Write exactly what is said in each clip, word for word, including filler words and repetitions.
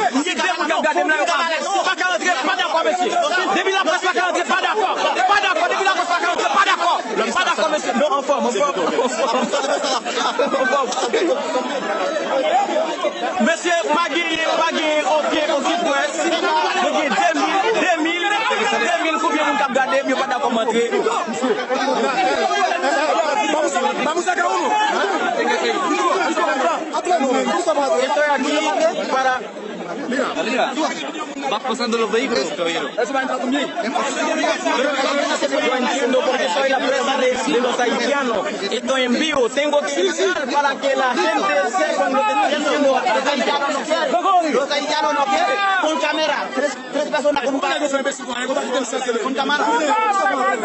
M gen de moun k ap gade m la, yo pa, pa ka rantre, pa dakò, mesye. Depi laprès pa ka rantre, pa dakò. Pa dakò, depi laprès pa ka rantre, pa dakò. Pa dakò, mesye. Non, anfòm, anfòm, anfòm, anfòm. Mesye, pa genyen, pa genyen okenn, okenn près. Nou gen de mil, de mil, de mil, konbyen moun k ap gade m, yo pa dakò m antre. Estoy aquí para Vas pasando los vehículos, caballero. Yo entiendo por qué soy la presa de, de los haitianos. Estoy en vivo, tengo que gritar para que la gente sepa lo que estoy haciendo. Los haitianos no quieren. Los haitianos no quieren. Con cámara. Tres, tres personas con un con cámara.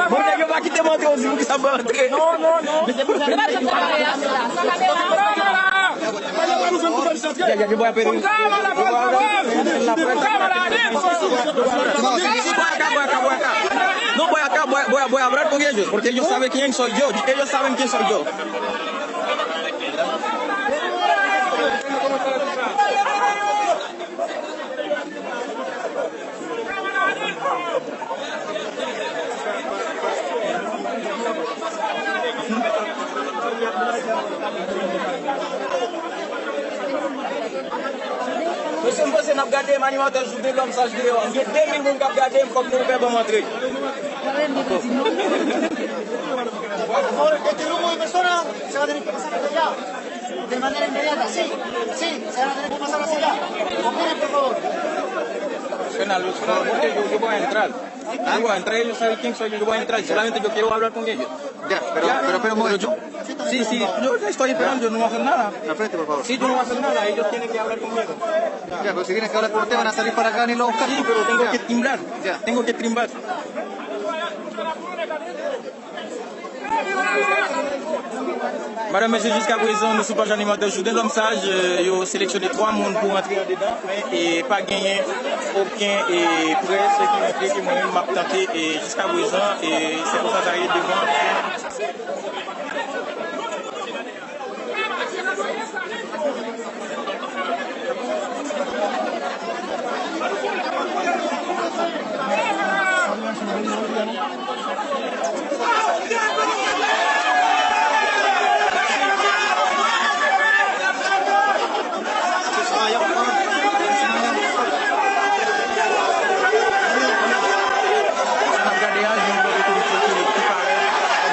Bon, nèg yo pa kite m antre osi, pou ki sa m pa antre? Non, non, non. No voy acá, voy, voy a hablar con ellos, porque ellos saben quién soy yo. Ellos saben quién soy yo. Mesye, m panse n ap gade m, animatè Jouden, lòm saj deyò. M gen de mil moun k ap gade m, fòk nou fè ban m antre. Este grupo de personas se va a tener que pasar hacia allá de manera inmediata, sí, sí, se van a tener que pasar hacia allá. Opinen, por favor. Pena luz, por favor, porque yo, yo voy a entrar. Yo voy a entrar, ellos saben quién soy yo, yo voy a entrar. Solamente yo quiero hablar con ellos. Ya, pero, ya, pero espera un momento. Sí, sí, yo estoy esperando, yo no voy a hacer nada. Al frente, por favor. Si yo no voy a hacer nada, ellos tienen que hablar conmigo. Ya, pero si tienen que hablar con usted, van a salir para acá, ni lo buscan. Sí, pero tengo que timbrar. Ya. Tengo que timbrar. Madanm, mesye, jiska prezan, nou sou paj animatè Jouden Lòm Saj, e, yo seleksyone twa moun pou rantre andedan, men, e, pa genyen okenn, e, près ki rantre ke mwen menm m ap tante, e, jiska prezan, e, se konsa sa ye devan.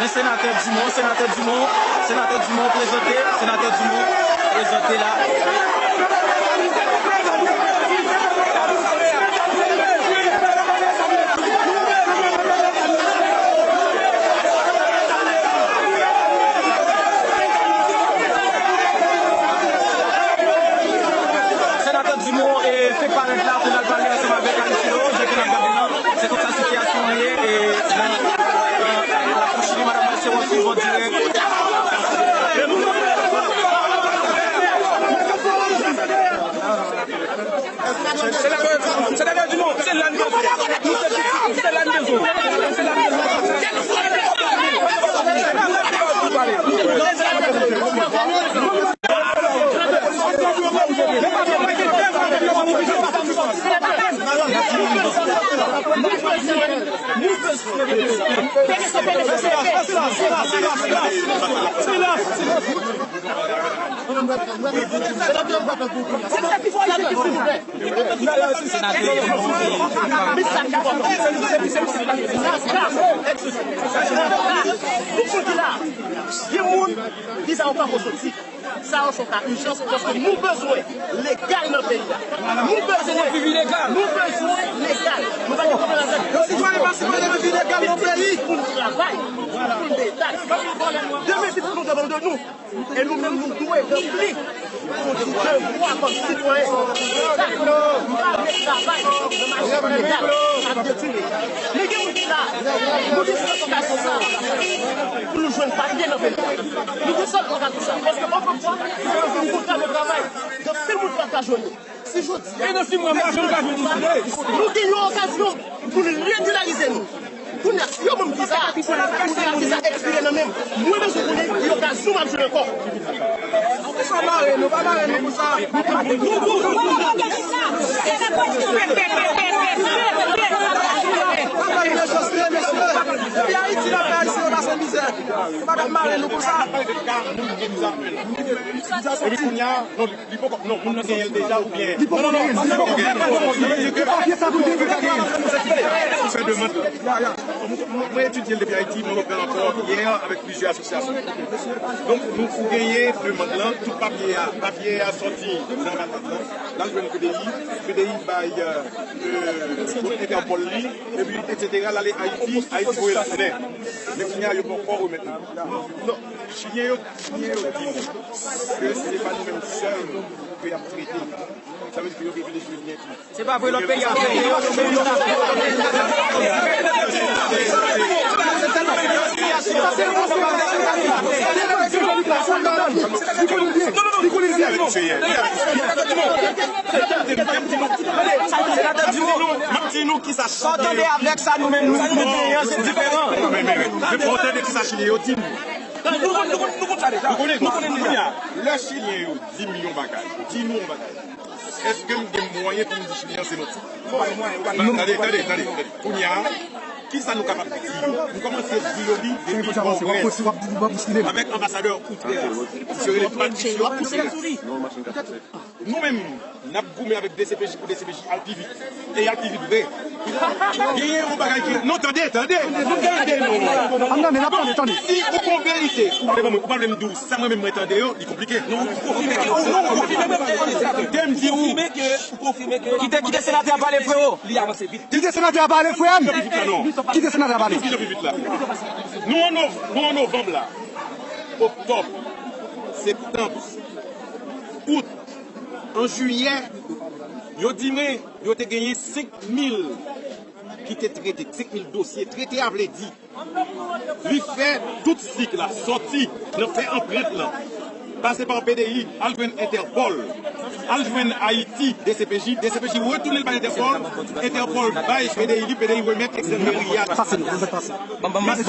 Men Senatè Dumont, Senatè Dumont, Senatè Dumont prezante, Senatè Dumont prezante la. Senatè Dumont, e, fenk parèt la pou l al pale ansanm avèk Alexis Laurent, jan ke n ap gade la. Se konsa sitiyasyon an ye, e, nan, nan, nan Lakou Chili, madanm, mesye, w ap swiv an dirèk. Senatè, Senatè Dumont, se la n bezwen. Nou se pitit, se la n bezwen. Se la n bezwen. Tout moun ki la, gen moun, viza yo poko soti. Sa yo se yon ka ijans, paske nou bezwen legal nan peyi a. Nou bezwen, nou bezwen legal. Nou pa gen pwoblèm avèk. Yon sitwayen pa sipoze viv ilegal nan peyi. Pou n travay, pou n detay. Demen pitit nou depann de nou. E nou menm, nou dwe ranpli nou devwa kòm sitwayen. Nou pa vle travay nan machin ilegal, ap detwi peyi a. Men gen moun ki la, nou gen sèl okazyon sa pou nou jwenn papye nan peyi a. Nou gen sèl okazyon sa. Paske otrefwa, se yon kontra de travay. Gen anpil moun ki pa ka jwenn li. Si jodi a, nou gen yon okazyon pou nou regilarize nou. Kounye a, si yo ban m viza, kounye a viza ekspire nan men m, mwen bezwen konnen ki okazyon m ap jwenn ankò. Nou pa mare, nou pa mare nou pou sa. Nou pa mare nou pou sa. Pale nou konsa. Epi kounye a, non, li, li poko, non, moun nan genyen l deja oubyen. Li poko genyen l. Li poko genyen l. Papye sa pou l genyen, li pa genyen l. Pou fè demann. Mwen, mwen etidye l depi Ayiti, mwen repran l ankò yè avèk plizyè asosyasyon. Donk, nou, ou genyen demann lan, tout papye a, papye a sòti nan anbasad lan, l al jwenn P D I, P D I bay, euh, euh, Entèpòl li, epi, et cetera, l ale Ayiti, Ayiti voye l tounen. Men kounye a, yo poko remèt nou. Non, Chilyen yo, Chilyen yo di nou ke se pa nou menm sèl ke y ap trete. Sa vle di ke yo gen Venezuelyen tou. Se pa vre, lòt peyi ap trete yo, nou menm nou t ap trete. Senatè Dumont, m ap di nou kisa Chilyen yo di nou. Sa w tande avèk sa nou menm nou, nou genyen an, se diferan. Men, men, men, men, fò w tande kisa Chilyen yo di nou. Nou konnen, nou konnen, nou konnen, nou konnen deja. Lè Chilyen yo di m yon bagay, di nou yon bagay, èske m gen mwayen pou m di Chilyen an se manti? Tande, tande, tande, tande. Kounye a, kisa nou kapab di yo? Nou kòmanse di yo li depi Pòtoprens, avèk anbasadè Outre-la, misye rele Patricio Outre-la. Nou menm, n ap goumen avèk D C P J pou D C P J al pi vit. E y al pi vit vre. Genyen yon bagay ki, non, tande, tande. Tande, non. An tande, n ap tande, tande. Si ou gon verite ou vle ban mwen, ou pa vle m di w sa mwen menm mwen tande yo, li konplike. Non, ou konfime ke, ou non, ou konfime ke, ou konfime ke, ou konfime ke. Kite, kite senatè a pale, freo. Li avanse vit. Kite senatè a pale, frè m. Kite senatè a pale. Kite pi vit la. Nou an nov-, nou an novanm la. Oktòb, septanm, out, an jiyè, yo di mwen, yo te genyen senk mil ki te trete, senk mil dosye. Trete a vle di, li fè tout sik la, sòti nan fè anprent lan, pase pa P D I, al jwenn Entèpòl, al jwenn Ayiti, D C P J, D C P J retounen l bay Entèpòl, Entèpòl bay P D I li, P D I remèt Exanveria. Pase nou, pase.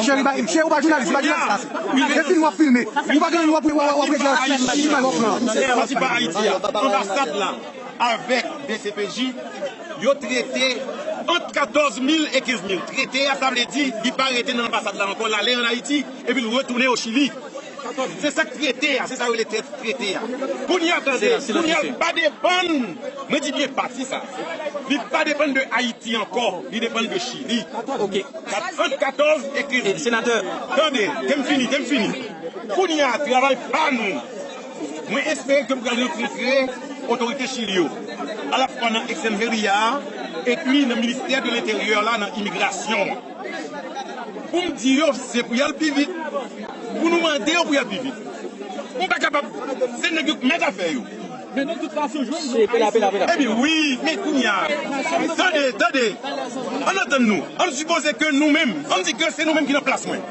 Cheri, ba, cheri, ou pa jounalis, ou pa jounalis, pase. E fini w ap filme. Ou pa gen w ap, w ap, w ap regle imaj w ap pran. Sòti pa Ayiti a. Anbasad la avèk D C P J, yo trete ant katòz mil e kenz mil. Trete a, sa vle di, li pa rete nan anbasad la ankò, l ale ann Ayiti, epi l retounen o Chili. Se sa k trete a, se sa yo rele trete a. Kounye a, tande, kounye a, l pa depann, mwen di byen pati sa. Li pa depann de Ayiti ankò, li depann de Chili. Ok. Kat-, ant katòz e kenz. E, senatè. Tande, ke m fini, ke m fini. Kounye a, travay pa nou. Mwen espere ke m pral rankontre otorite Chili yo, alafwa nan Exanveria a, epi nan ministè de Lenteryè la, nan imigrasyon an. Pou m di yo, se pou y al pi vit. Pou nou mande yo pou y al pi vit. M pa kapab. Se nèg yo k mèt afè yo. Men de tout fason, jwenn nou. Pela, pela, pela. Epi wi, men kounye a. Tande, tande. Ann antann nou. Ann sipoze ke nou menm, ann di ke se nou menm ki nan plas mwen.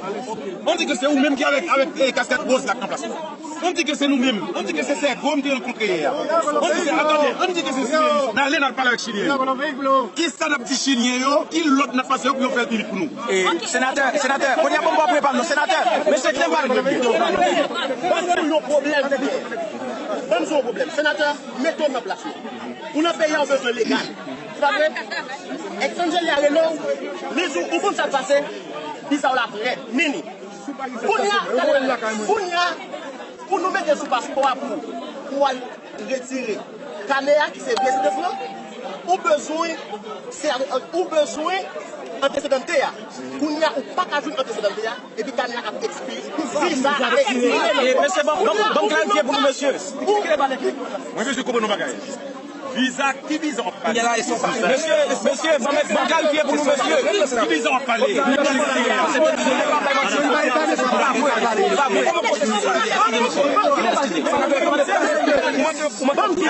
Ann di ke se ou menm ki avèk, avèk, eh, kaskèt wòz la k nan plas mwen. Ann di ke se nou menm. Ann di ke se Sègo m te rankontre yè a. Ann di se, atann, ann di ke se Chilyen yo. N ale n al pale avèk Chilyen yo. Kisa n ap di Chilyen yo? Ki lòd n ap pase yo pou yo fè l pi vit pou nou? E, senatè, senatè, kounye a bon, bon, prepa nou, senatè, mesye, kite m pale. Ban m di w yon pwoblèm. Ban m di w yon pwoblèm. Senatè, mete w nan plas ou. Ou nan peyi a, ou bezwen legal. Se pa vre? Ex Angelia rele w, li di w, ou konn sa k pase? Viza w la prè, mini. Kounye a, kounye a, pou nou mete sou paspò a pou, pou w al retire kanè a ki se rezidans lan, ou bezwen, se, ou bezwen antesedante a. Kounye a, ou pa ka jwenn antesedante a, epi kanè a ap ekspire. Viza a ekspire. E, mesye, ban, ban, ban m klarifye pou nou, mesye. Mwen bezwen konprann yon bagay. Viza, ki viza w ap pale? Mesye, mesye, ban m, ban m klarifye pou nou, mesye. Ki viza w ap pale?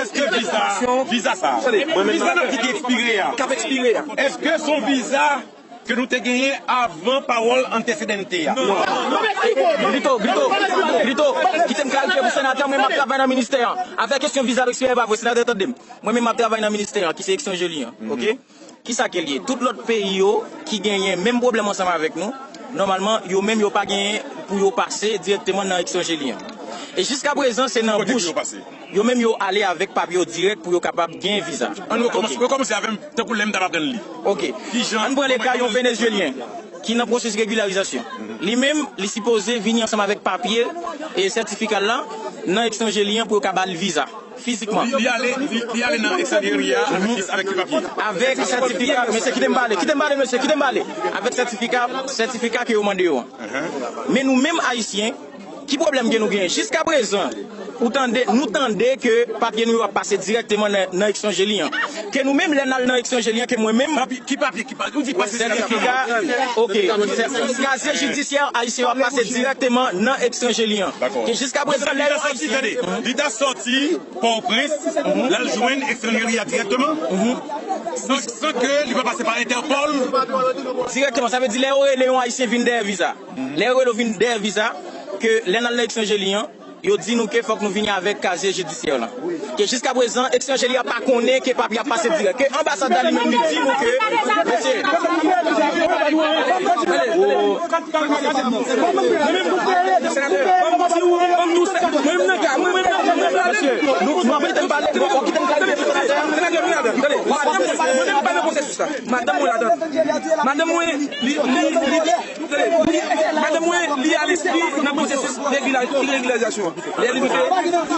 Èske viza, viza sa, viza n ap di ki ekspire a, èske se yon viza ke nou te genyen avan pawòl antesedante a? Grito, Grito, Grito, kite m klarifye pou senatè, mwen m ap travay nan ministè an. Afè kesyon viza k ekspire, pa vre, senatè, tande m. Mwen menm m ap travay nan ministè an, ki se Exangelia an, ok? Kisa ke l ye? Tout lòt peyi yo ki genyen menm pwoblèm ansanm avèk nou, nòmalman, yo menm yo pa genyen pou yo pase dirèkteman nan Exangelia an. E jiskaprezan, se nan bouch. Yo menm yo ale avèk papye yo dirèk pou yo kapab gen viza. Ann rekòmanse, rekòmanse avè m, tankou lè m t ap aprann li. Ok. Ann pran le ka yon Venezuelyen. ki nan pwosesis regilarizasyon. Li menm, li sipoze vini ansanm avèk papye e sètifika l lan nan etranje li an pou yo ka ba l viza fizikman. Li, li ale, li, li ale nan Alexandria avèk, avèk ki papye? Avèk sètifika, mesye, kite m pale, kite m pale, mesye, kite m pale. Avèk sètifika, sètifika ke yo mande yo an. Men nou menm Ayisyen, ki pwoblèm ke nou genyen? Jiskaprezan, ou tande, nou tande ke papye nou yo ap pase dirèkteman nan, nan etranje li an. Ke nou menm, lè n al nan etranje li an, ke mwen menm, papye, ki papye, ki papye? Ou di pase sètifika, ok. Kazye jidisyè ayisyen yo ap pase dirèkteman nan etranje li an. Ke jiskaprezan, lè yo Ayisyen, li ta sòti Pòtoprens, l al jwenn Alexandria dirèkteman, san, san ke li pa pase pa Interpol. Dirèkteman, sa vle di lè yo rele yon Ayisyen vin dèyè viza. Lè yo rele w vin dèyè viza, ke lè n al nan etranje li an, yo di nou ke fòk nou vini avèk kazye jidisyè lan. Ke jiskaprezan, etranje li an pa konnen ke papye ap pase dirèk. Ke anbasad la li menm li di nou ke, mesye, madanm mwen ladan. Madanm mwen, li, li, li, madanm mwen, li al enskri nan pwosesis regila-, regilarizasyon an. Lè li rive,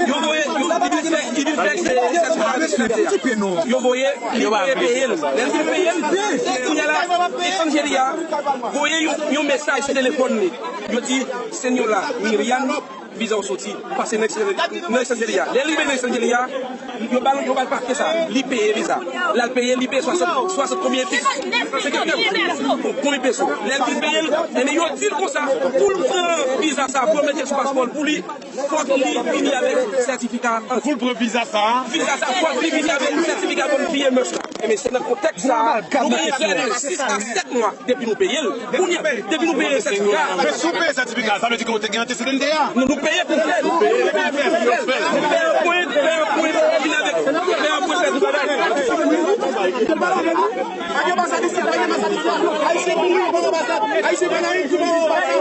yo voye, yo, li vin fè, li vin fè sètifika de sète a. Yo voye, li voye peye l. Lè l fin peye l, kounye a la, etranje li a voye yon, yon mesaj sou telefòn li. Yo di, "Senyora Miriam, viza w soti, pase nan Alexandria." Lè l rive nan Alexandria, yo ba l, yo ba l papye sa, li peye viza. L al peye, li peye swasant, swasant konbyen peso? Senkant peso. Konbyen peso? Lè l fin peye l, ebyen, yo di l konsa, pou l pran viza sa, pou yo mete sou paspò l, pou li, fòk li vini avèk sètifika an. Pou l pran viza sa a? Viza sa, fòk li vini avèk sètifika bòn P M H la. Ebyen, se nan kontèks sa a, nou genyen prè de sis a sèt mwa depi nou peye l. Kounye a, depi nou peye sètifika. Men si w peye sètifika, sa vle di ke w te gen antesedan deja. Nou, nou peye pou fè l. Nou peye pou fè l. Nou fè anpwent, fè anpwent, vin avèk, fè anpwent, fè tout bagay. Pa gen anbasad isit, pa gen anbasad isit. Ayisyen mouri, pa gen anbasad. Ayisyen pa nan Ayiti, pa gen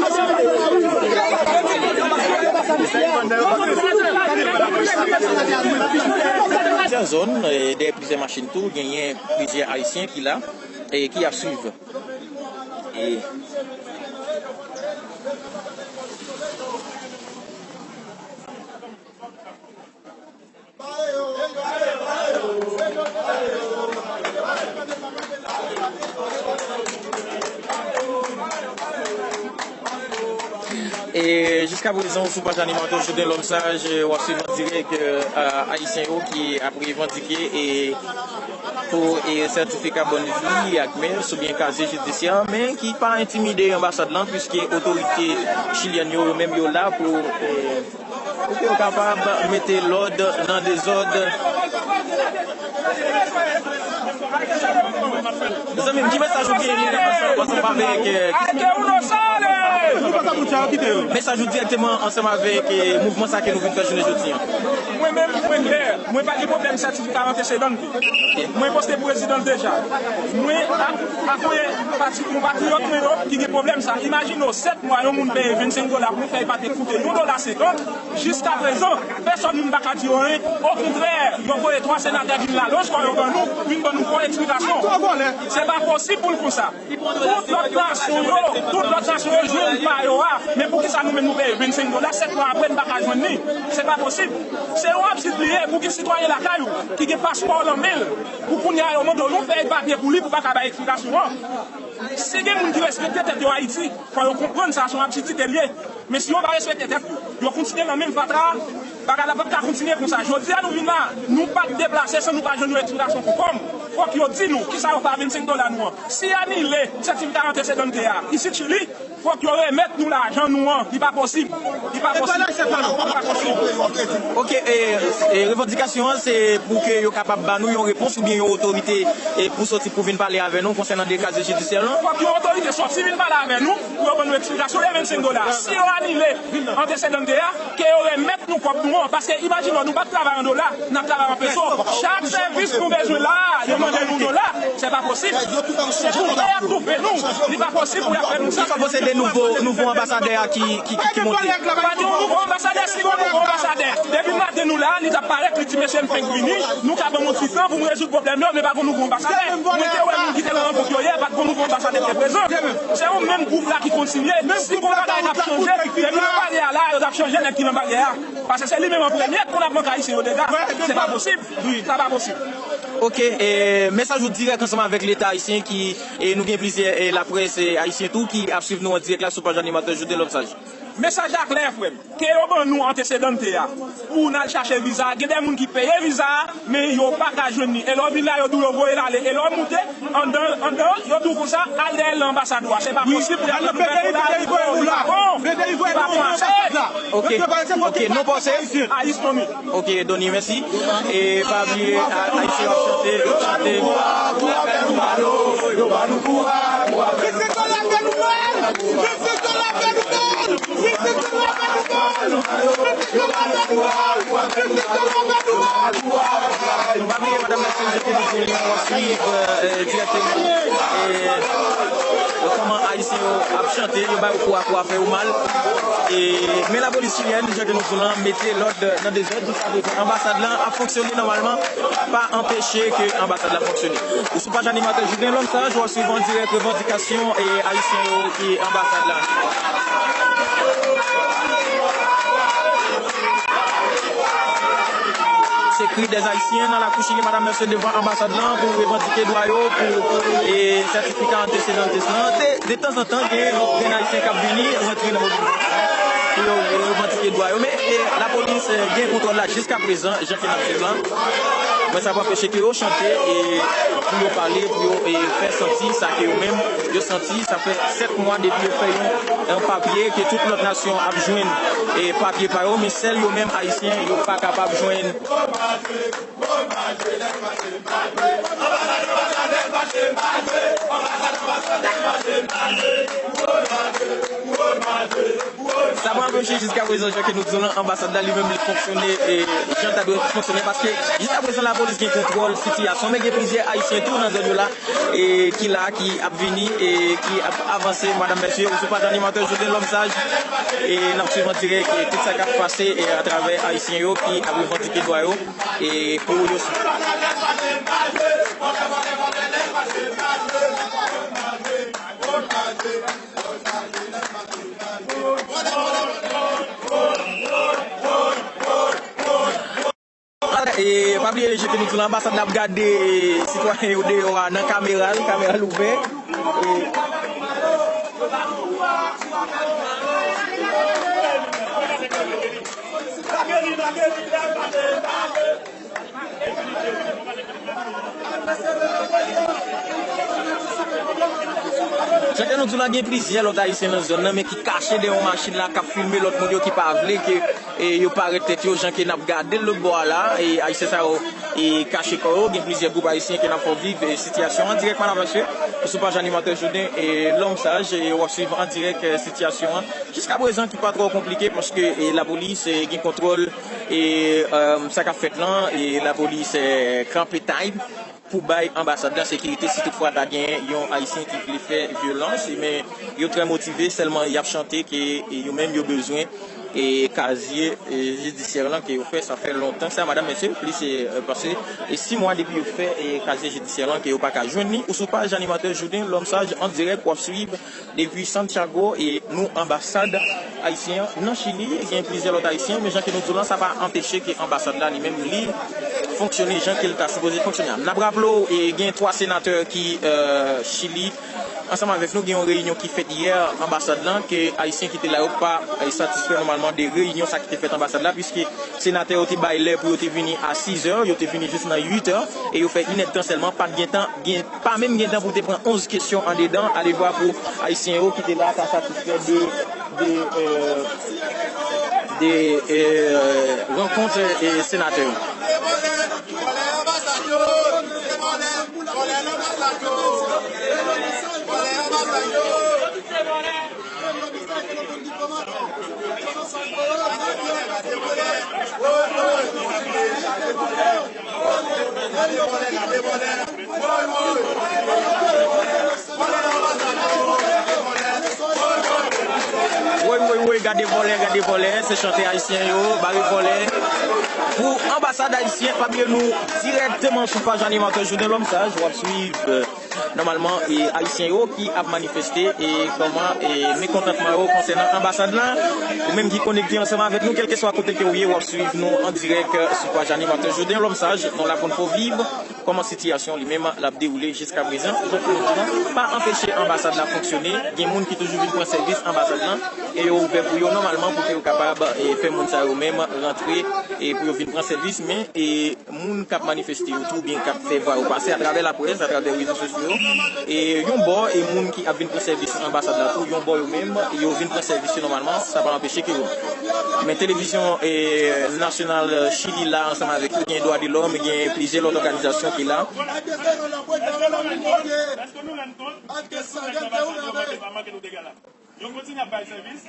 anbasad. Plizyè zòn, eh, dèyè plizyè machin tou, genyen plizyè Ayisyen ki la e ki ap swiv. E E jiskaprezan, sou paj Animatò Jodelhomme Sage, w ap swiv an dirèk, e, ayisyen yo ki ap revandike e pou, e, sètifika bòn vi ak mès oubyen kazye jidisyè, men ki pa entimide anbasad lan, piske otorite chilyèn yo, yo menm yo la pou, e, pou ke yo kapab mete lòd nan dezòd. Mezanmi, ki mesaj ou genyen ansanm avèk, e, mesaj ou dirèkteman ansanm avèk, e, mouvman sa ke nou vin fè jounen jodi an? Mwen menm, mwen klè. Mwen pa gen pwoblèm sètifika antesedan. Mwen poste prezidan deja. Mwen a-, akoye pati konpatriyòt mwen yo ki gen pwoblèm sa. Imajine w, sèt mwa yon moun peye vennsenk dola pou fè l pa te koute yon dola senkant. Jiskaprezan, pèsòn moun pa ka di yo anyen. Okontrè, yo voye twa senatè vin lalonj kò yo ban nou, vin ban nou fo eksplikasyon. Se pa posib pou l konsa. Tout lòt nasyon yo, tout lòt nasyon yo jwenn pa yo a, men poukisa nou menm nou peye vennsenk dola, sèt mwa apre n pa ka jwenn li? Se pa posib. Se yon absid li ye pou gen sitwayen lakay ou ki gen paspò w nan men l, pou kounye a yo mande w nou fè papye pou li pou pa ka bay eksplikasyon an. Si gen moun ki respekte tèt yo Ayiti, fò yo konprann sa se yon absidite l ye. Men si yo pa respekte tèt yo, yo kontinye nan menm fatra a, bagay la p ap ka kontinye konsa. Jodi a nou vin la, nou pa t deplase san nou pa jwenn yon eksplikasyon konfòm. Fòk yo di nou kisa yo fè a vennsenk dola nou an. Si yo anile sètifika antesedan a isit Chili, fòk yo remèt nou lajan nou an. Li pa posib. Li pa posib. Li pa posib. Ok, e, e revandikasyon an se pou ke yo kapab ba nou yon repons oubyen yon otorite e pou soti pou vin pale avè nou konsènan de kazye jidisyè lan? Fòk yon otorite soti vin pale avè nou pou yo ban nou eksplikasyon de vennsenk dola. Si yo anile antesedan a, ke yo remèt nou kòb nou an. Paske imajine w, nou pa t travay an dola, n ap travay an peso. Chak sèvis nou bezwen la a, yo mande nou dola, se pa posib. Se toufe y ap toufe nou. Li pa posib pou y ap fè nou sa. Kisa w panse de nouvo, nouvo anbasadè a ki, ki, ki, ki monte? Pa gen yon nouvo anbasadè, si gen yon nouvo anbasadè. Depi maten nou la, li t ap parèt, li di, "Mesye, m fenk vini, nou ka ban m yon ti tan pou m rezoud pwoblèm yo, men pa gen nouvo anbasadè." Mwen te wè moun ki te nan rankont yo yè, pa t gen nouvo anbasadè ki te prezan. Se yon menm gwoup la ki kontinye. Si gen yon bagay k ap chanje, depi nan baryè a la, yo t ap chanje nèg ki nan baryè a. Paske se li menm an premye k konn ap manke Ayisyen yo dega. Se pa posib. Sa pa posib. Ok, e, mesaj ou dirèk ansanm avèk Leta ayisyen ki, e, nou gen plizyè, e, laprès, e, ayisyen tou ki ap swiv nou an dirèk la sou paj Animatè Joden Lòm Saj. Mesaj la klè, frè m. Ke yo ban nou antesedante a pou n al chache viza a. Gen de moun ki peye viza a, men yo pa ka jwenn li. E lè w vin la, yo di w yo voye l ale. E lè w moute, anndan, anndan, yo di w konsa, al dèyè l nan anbasad ou a. Se pa posib pou y ap fè nou pèdi la, li pa bon, li pa bon. Li pa bon ase. Ok, ok, nou panse. Ayis Tony. Ok, Donny, mèsi. E pa bliye, a, Ayisyen yo ap chante, yo ap chante. Nou pa bliye, madam, mesye, nou te di w, nou ap swiv, e, dirèkteman, e, kòman Ayisyen yo ap chante, yo bay yo kou a kou a fè yo mal. E, men lapolis chilyèn, jan ke nou di w lan, mete lòd nan dezòd. Anbasad lan ap fonksyone nòmalman, pa anpeche ke anbasad la fonksyone. Ou sou paj Animatè Jouden Lòm Saj, w ap swiv an dirèk revandikasyon e ayisyen yo ki anbasad la. Se kri dè ayisyen nan lakou Chili, madam, mesye, devan anbasad lan pou revandike dwa yo, pou, e, sètifika antesedante lan. De, de tanzantan, gen yon grenn ayisyen k ap vini, rantre nan mobilite pou yo revandike dwa yo. Men, e, lapolis, e, gen kontwòl la jiska prezan, jan ke n ap viv lan. Men sa pa anpeche ke yo chante, e, pou yo pale, pou yo, e, fè santi sa ke yo menm, yo santi. Sa fè sèt mwa depi yo fè yon, yon papye ke tout lòt nasyon ap jwenn, e, papye pa yo, men sèl yo menm, ayisyen, yo pa kapab jwenn. Sa pa anpeche jiska prezan, jan ke nou di w lan, anbasad la li menm li fonksyone, e, jan l ta dwe fonksyone, paske jiska prezan lapolis gen kontwòl sitiyasyon, men gen plizyè ayisyen tou nan zòn yo la, e, ki la, ki ap vini, e, ki ap avanse, madam, mesye, ou sou paj Animatè Joden Lòm Saj, e, n ap swiv an dirèk, e, tout sa k ap pase, e, atravè ayisyen yo ki ap revandike dwa yo, e, pou yo sou. E, pa bliye, jan ke nou di w lan, anbasad la ap gade, e, sitwayen yo deyò a nan kamera l, kamera l ouvè. E, Jan ke nou di w lan, gen plizyè lòt ayisyen nan zòn nan, men ki kache dèyè yon machin la, k ap filme lòt moun yo ki pa vle ke, e, yo parèt tèt yo, jan ke n ap gade l lòt bò a la, e, ayisyen sa yo, e, kache kò yo, gen plizyè gwoup ayisyen ke n ap fè w viv, e, sitiyasyon an dirèk, madam, mesye, sou paj Animatè Joden, e, Lòm Saj, e, w ap swiv an dirèk, e, sitiyasyon an. Jiska prezan, ki pa twò konplike, paske, e, lapolis, e, gen kontwòl, e, e, sa k ap fèt lan, e, lapolis, e, kanpe tight pou bay anbasad la sekirite si toutfwa ta gen yon ayisyen ki vle fè vyolans, men yo trè motive, sèlman y ap chante ke, e, yo menm yo bezwen, e, kazye, e, jidisyè lan ke yo fè, sa fè lontan sa, madam, mesye, plis, e, e, pase, e, sis mwa depi yo fè, e, kazye jidisyè lan ke yo pa ka jwenn li. Ou sou paj Animatè Jouden Lòm Saj an dirèk, w ap swiv depi Santiago, e nou anbasad ayisyen an nan Chili, gen plizyè lòt ayisyen, men jan ke nou di w lan, sa pa anpeche ke anbasad la li menm li fonksyone jan ke l ta sipoze fonksyone a. N ap raple w, e gen twa senatè ki, e, Chili, ansanm avèk nou, gen yon reyinyon ki fèt yè anbasad lan, ke ayisyen ki te la yo pa, e, satisfè nòmalman de reyinyon sa ki te fèt anbasad la, piske senatè yo te bay lè pou yo te vini a sizè, yo te vini jis nan uitè, e yo fè inèdtan sèlman, pa t gen tan, gen, pa menm gen tan pou te pran onz kesyon andedan, alevwa pou ayisyen yo ki te la ta satisfè de, de, e, de, e, rankont, e, senatè yo. Gade vòlè, gade vòlè, se chante ayisyen yo, bare vòlè. Pou anbasad ayisyen, pa bliye nou dirèkteman sou paj animatè Jouden Lòm Saj, w ap swiv, euh, nòmalman, e ayisyen yo ki ap manifeste e kòman e mekontantman yo konsènan anbasad la. Ou menm ki konekte ansanm avèk nou, kèlkeswa kote ke w ye, w ap swiv nou an dirèk, euh, sou paj animatè Jouden Lòm Saj, nou la pou n fè w viv kòman sitiyasyon li menm l ap dewoule jiska prezan. Donk, nou pa anpeche anbasad la fonksyone. Gen moun ki toujou vin pran sèvis anbasad lan e yo ouvè pou yo nòmalman pou ke yo kapab, e, fè moun sa yo menm rantre e pou yo vin pran sèvis. Men, e, moun k ap manifeste yo tou, oubyen k ap fè vwa yo pase atravè laprès, atravè rezo sosyo yo, e yon bò, e moun ki ap vin pran sèvis anbasad la tou, yon bò yo menm, yo vin pran sèvis yo nòmalman, sa pa anpeche ke yo. Men televizyon, e, nasyonal Chili la ansanm avèk yo, gen dwa de lòm, gen plizyè lòt òganizasyon ki la. Yo kontinye ap bay sèvis.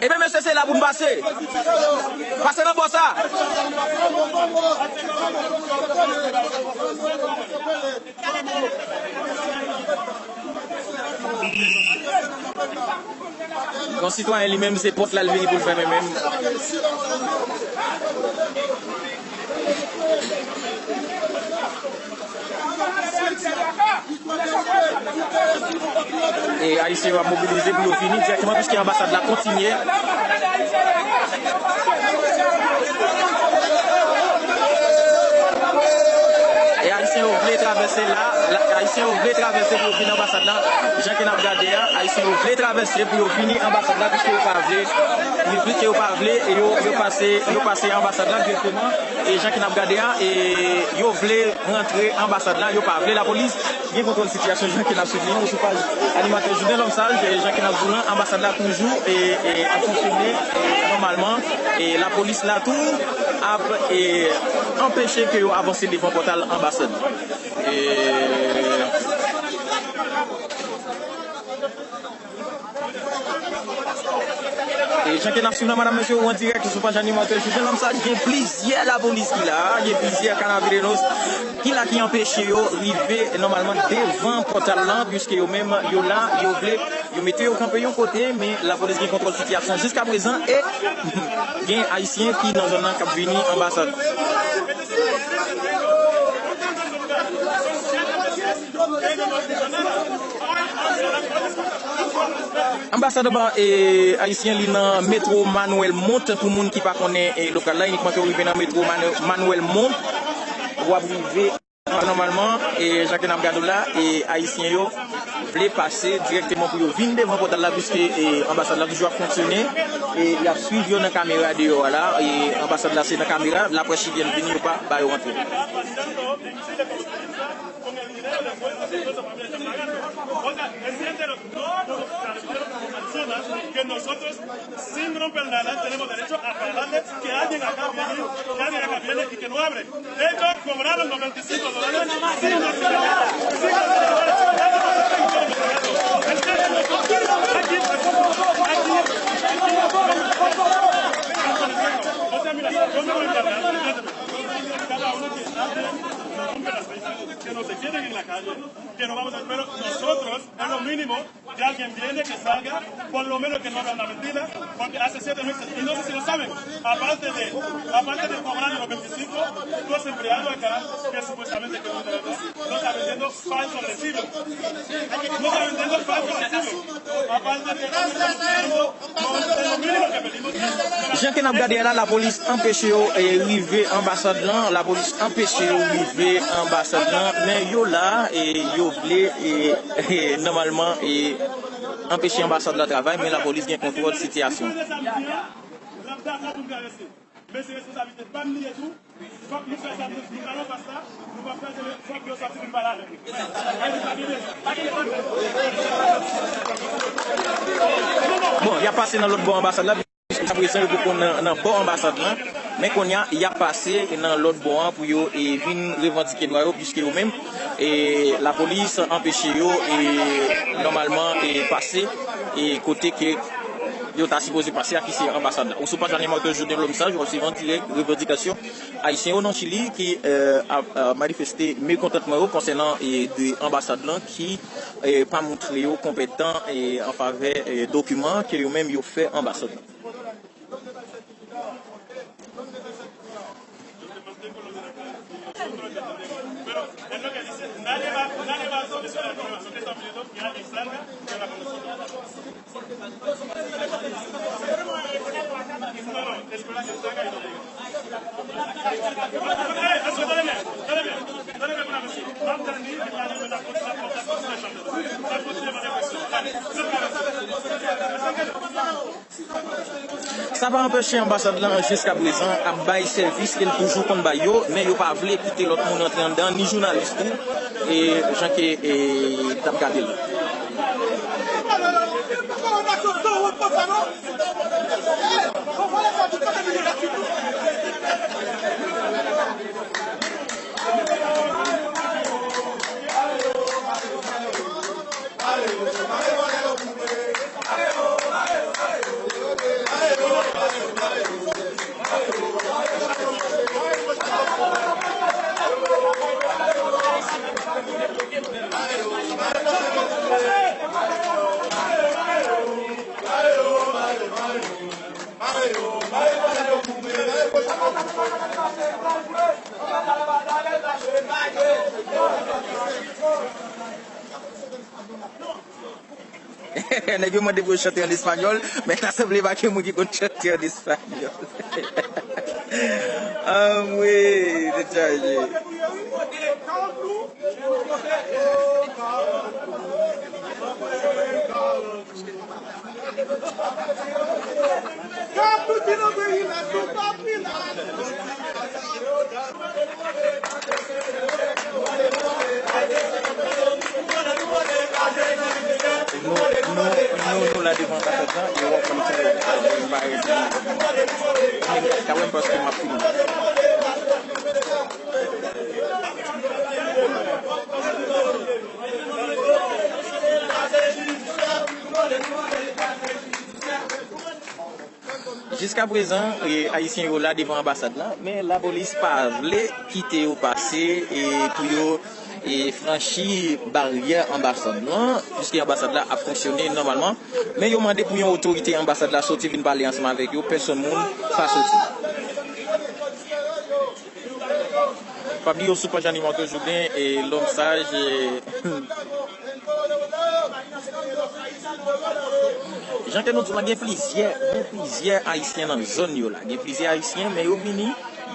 Ebyen, mesye, se la pou n pase. Pase nan bò sa. Yon sitwayen li menm, se pòt la l vini pou l fèmen menm. E ayisyen yo ap mobilize pou yo vini dirèkteman, piske anbasad la kontinye. E ayisyen yo vle travèse la, la, ayisyen yo vle travèse pou yo vin anbasad la. Jan ke n ap gade a, ayisyen yo vle travèse pou yo vini anbasad la, piske yo pa vle, piske yo pa vle, e yo, yo pase, yo pase anbasad la dirèkteman. E jan ke n ap gade a, e yo vle rantre anbasad la, yo pa vle lapolis gen kontwòl sitiyasyon. Jan ke n ap swiv li, nou sou paj animatè Jouden Lòm Saj, e jan ke n ap di w lan, anbasad la toujou, e, e, ap fonksyone, e, nòmalman, e lapolis la tou ap, e, anpeche ke yo avanse devan pòtal anbasad. E, E jan ke n ap swiv nan, madam, mesye, ou an dirèk sou paj animatè Jouden Lòm Saj, gen plizyè lapolis ki la, gen plizyè Canavireños ki la ki anpeche yo rive nòmalman devan pòtal lan, piske yo menm, yo la, yo vle, yo mete yo kanpe yon kote, men lapolis gen kontwòl sitiyasyon jiska prezan e gen ayisyen ki nan zòn nan k ap vini anbasad. Anbasad, e, ayisyen, li nan metwo Manuel Montt. Pou moun ki pa konnen, e, lokal la, inikman ke w rive nan metwo Manu-, Manuel Montt, w ap rive nòmalman, e, jan ke n ap gade w la, e, ayisyen yo vle pase dirèkteman pou yo vin devan pòtal la, piske, e, anbasad la toujou ap fonksyone, e, y ap swiv yo nan kamera deyò a la, e, anbasad la se nan kamera, laprès chilyèn vini, yo pa ba yo rantre. Con el dinero de impuestos y toda esa familia champagana. O sea, es gente de los, no, no, no, personas que nosotros, sin romper nada, tenemos derecho a pagarle que alguien acá viene, que alguien acá viene y que no abre. Ellos cobraron noventa y cinco dólares sin romper nada, sin romper nada. Eso no se puede. ¿Entiendes? Aquí, aquí, aquí, o sea, mira, yo me voy a encargar, cada uno que hable, que no se queden en la calle, que no vamos a, pero nosotros, es lo mínimo, que alguien viene, que salga, por lo menos que no hablen la mentira, porque hace siete meses, y no sé si lo saben, aparte de, aparte de cobrar los veinticinco, los empleados acá, que supuestamente que no está vendiendo, no está vendiendo falsos recibos. No está vendiendo falsos recibos. Aparte de, Jan ke n ap gade a la, lapolis anpeche yo, e, rive anbasad lan. Lapolis anpeche yo rive anbasad lan. Men yo la, e, yo vle, e, e, nòmalman, e, anpeche anbasad la travay, men lapolis gen kontwòl sitiyasyon. Mesye, responsabilite pa m li ye tou. Fòk nou fè sa, nou, nou pral anfas la, nou pral kraze l, fòk yo sòti vin pale avè nou. Bon, y ap pase nan lòt bò anbasad la, piske aprezan yo poko nan, nan bò anbasad lan, men kounye a, y ap pase nan lòt bò an pou yo, e, vin revandike dwa yo, piske yo menm, e, lapolis anpeche yo, e, nòmalman, e, pase, e, kote ke yo ta sipoze pase ak isi anbasad la. Ou sou paj Animatè Jouden Lòm Saj, w ap swiv an dirèk revandikasyon ayisyen yo nan Chili ki, eh, ap, ap manifeste mekontantman yo konsènan, eh, de anbasad lan ki, eh, pa montre yo konpetan, eh, an favè, eh, dokiman ke yo menm yo fè anbasad lan. Sa pa anpeche anbasad lan jiska prezan ap bay sèvis ke l toujou konn bay yo, men yo pa vle kite lòt moun antre anndan, ni jounalis tou, e jan ke, e, t ap gade l. Nèg yo mande pou yo chante an espanyòl, men ta sanble pa gen moun ki konn chante an espanyòl. Anmwe, tèt chaje. Nou, nou, nou, nou la devan anbasad lan, e w ap konn sa yo, yo pa rete. Menm ka wè m paske m ap filme. Jiska prezan, e, ayisyen yo la devan anbasad lan, men lapolis pa vle kite yo pase, e, pou yo, e, franchi baryè anbasad lan, piske anbasad la ap fonksyone nòmalman. Men yo mande pou yon otorite anbasad la soti vin pale ansanm avèk yo, pèsonn moun pa soti. Pa bliye w sou paj Animatè Jouden e Lòm Saj, e, jan ke nou di w la, gen plizyè, gen plizyè ayisyen nan zòn yo la. Gen plizyè ayisyen, men yo vini,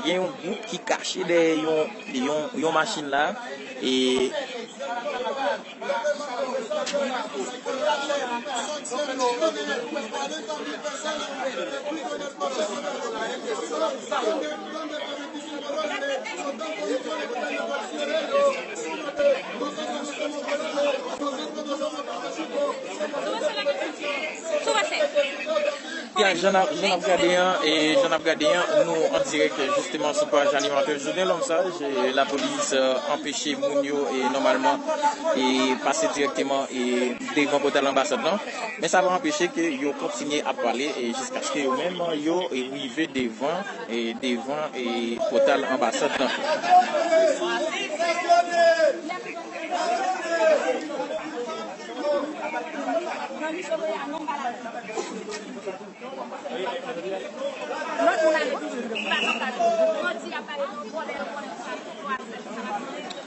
gen yon gwoup ki kache dèyè yon, yon, yon machin la, e Ya, jan n ap, jan n ap gade an, e jan n ap gade an, nou an dirèk, jisteman, sou paj Animatè Jouden Lòm Saj, e lapolis, e, anpeche moun yo, e nòmalman, e pase dirèkteman, e devan pòtay anbasad lan. Men sa pa anpeche ke yo kontinye ap pale, e jiskaske yo menm, yo rive devan, e devan, e pòtay anbasad lan.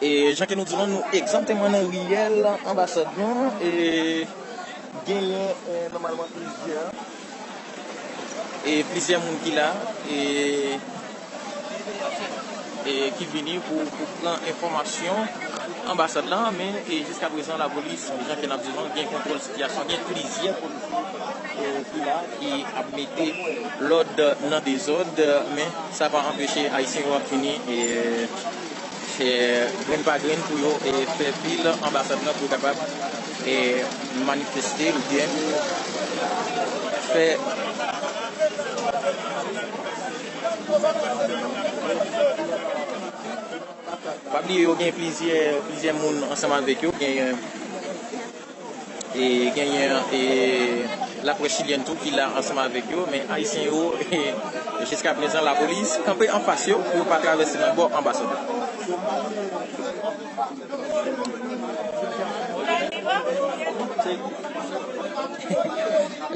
E jan ke nou di nou, nou egzakteman nan riyèl anbasad lan, e genyen, e, nòmalman plizyè, e plizyè moun ki la, e e, ki vini pou, pou pran enfòmasyon anbasad lan, men, e, jiska prezan, lapolis, jan ke n ap di nou, gen kontwòl sitiyasyon, gen plizyè polisye, e, ki la, ki ap mete lòd nan dezòd, men sa pa anpeche ayisyen yo ap vini, e, e, grenn pa grenn pou yo, e, fè fil anbasad lan pou yo kapab, e, manifeste oubyen fè Pa bliye, yo gen plizyè, plizyè moun ansanm avèk yo. Gen, E genyen e laprès chilyèn tou ki la ansanm avèk yo, men ayisyen yo, e, jiskaprezan, lapolis kanpe anfas yo pou yo pa travèse nan bò anbasad la.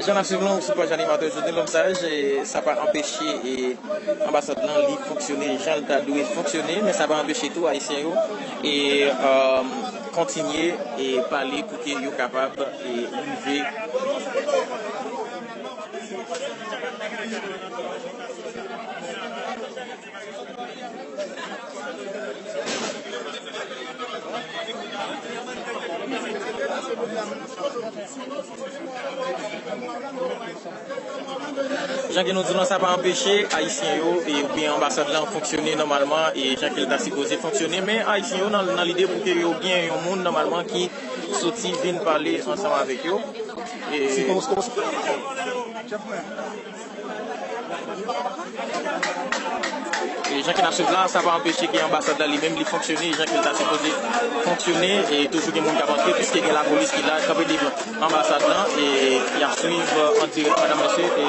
Jan n ap swiv nou sou paj animatè Jodin Lòm Saj, e sa pa anpeche e anbasad lan li fonksyone jan l ta dwe fonksyone, men sa pa anpeche tou ayisyen yo e, um, kontinye e pale pou ke yo kapab e rive. Jan ke nou di nou, sa pa anpeche ayisyen yo e oubyen anbasad lan fonksyone nòmalman e jan ke l ta sipoze fonksyone, men ayisyen yo nan, nan lide pou ke yo gen yon moun nòmalman ki soti vin pale ansanm avèk yo. E, e jan ke n ap swiv la, sa pa anpeche ke anbasad la li menm li fonksyone jan ke l ta sipoze fonksyone, e toujou gen moun k ap antre, piske gen lapolis ki la, kanpe devan anbasad lan, e y ap swiv an dirèk, medam, mesye, e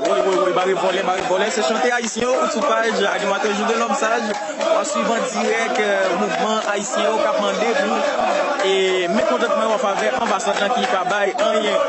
Woy, woy, woy, bare vòlè, bare vòlè, se chante ayisyen yo sou paj animatè Jodin Lòm Saj. W ap swiv an dirèk, eh, mouvman ayisyen yo k ap mande pou, eh, mekontantman yo an favè anbasad lan ki pa bay anyen.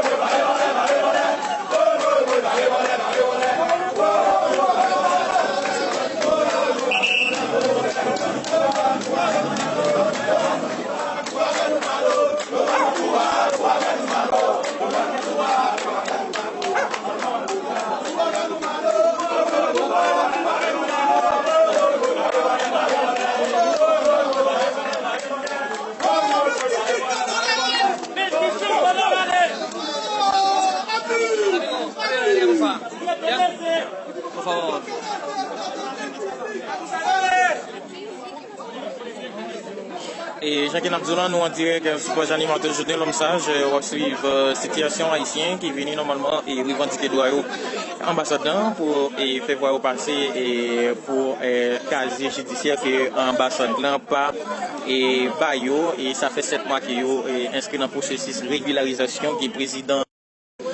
E jan ke n ap di w la, nou an dirèk sou paj animatè Jodin Lòm Saj, w ap swiv, eh, sitiyasyon ayisyen ki vini nòmalman e revandike dwa yo anbasad lan pou, e, fè vwa yo pase, e, pou, e, kazye jidisyè ke anbasad lan pa, e, ba yo, e sa fè sèt mwa ke yo, e, enskri nan pwosesis regilarizasyon ke prezidan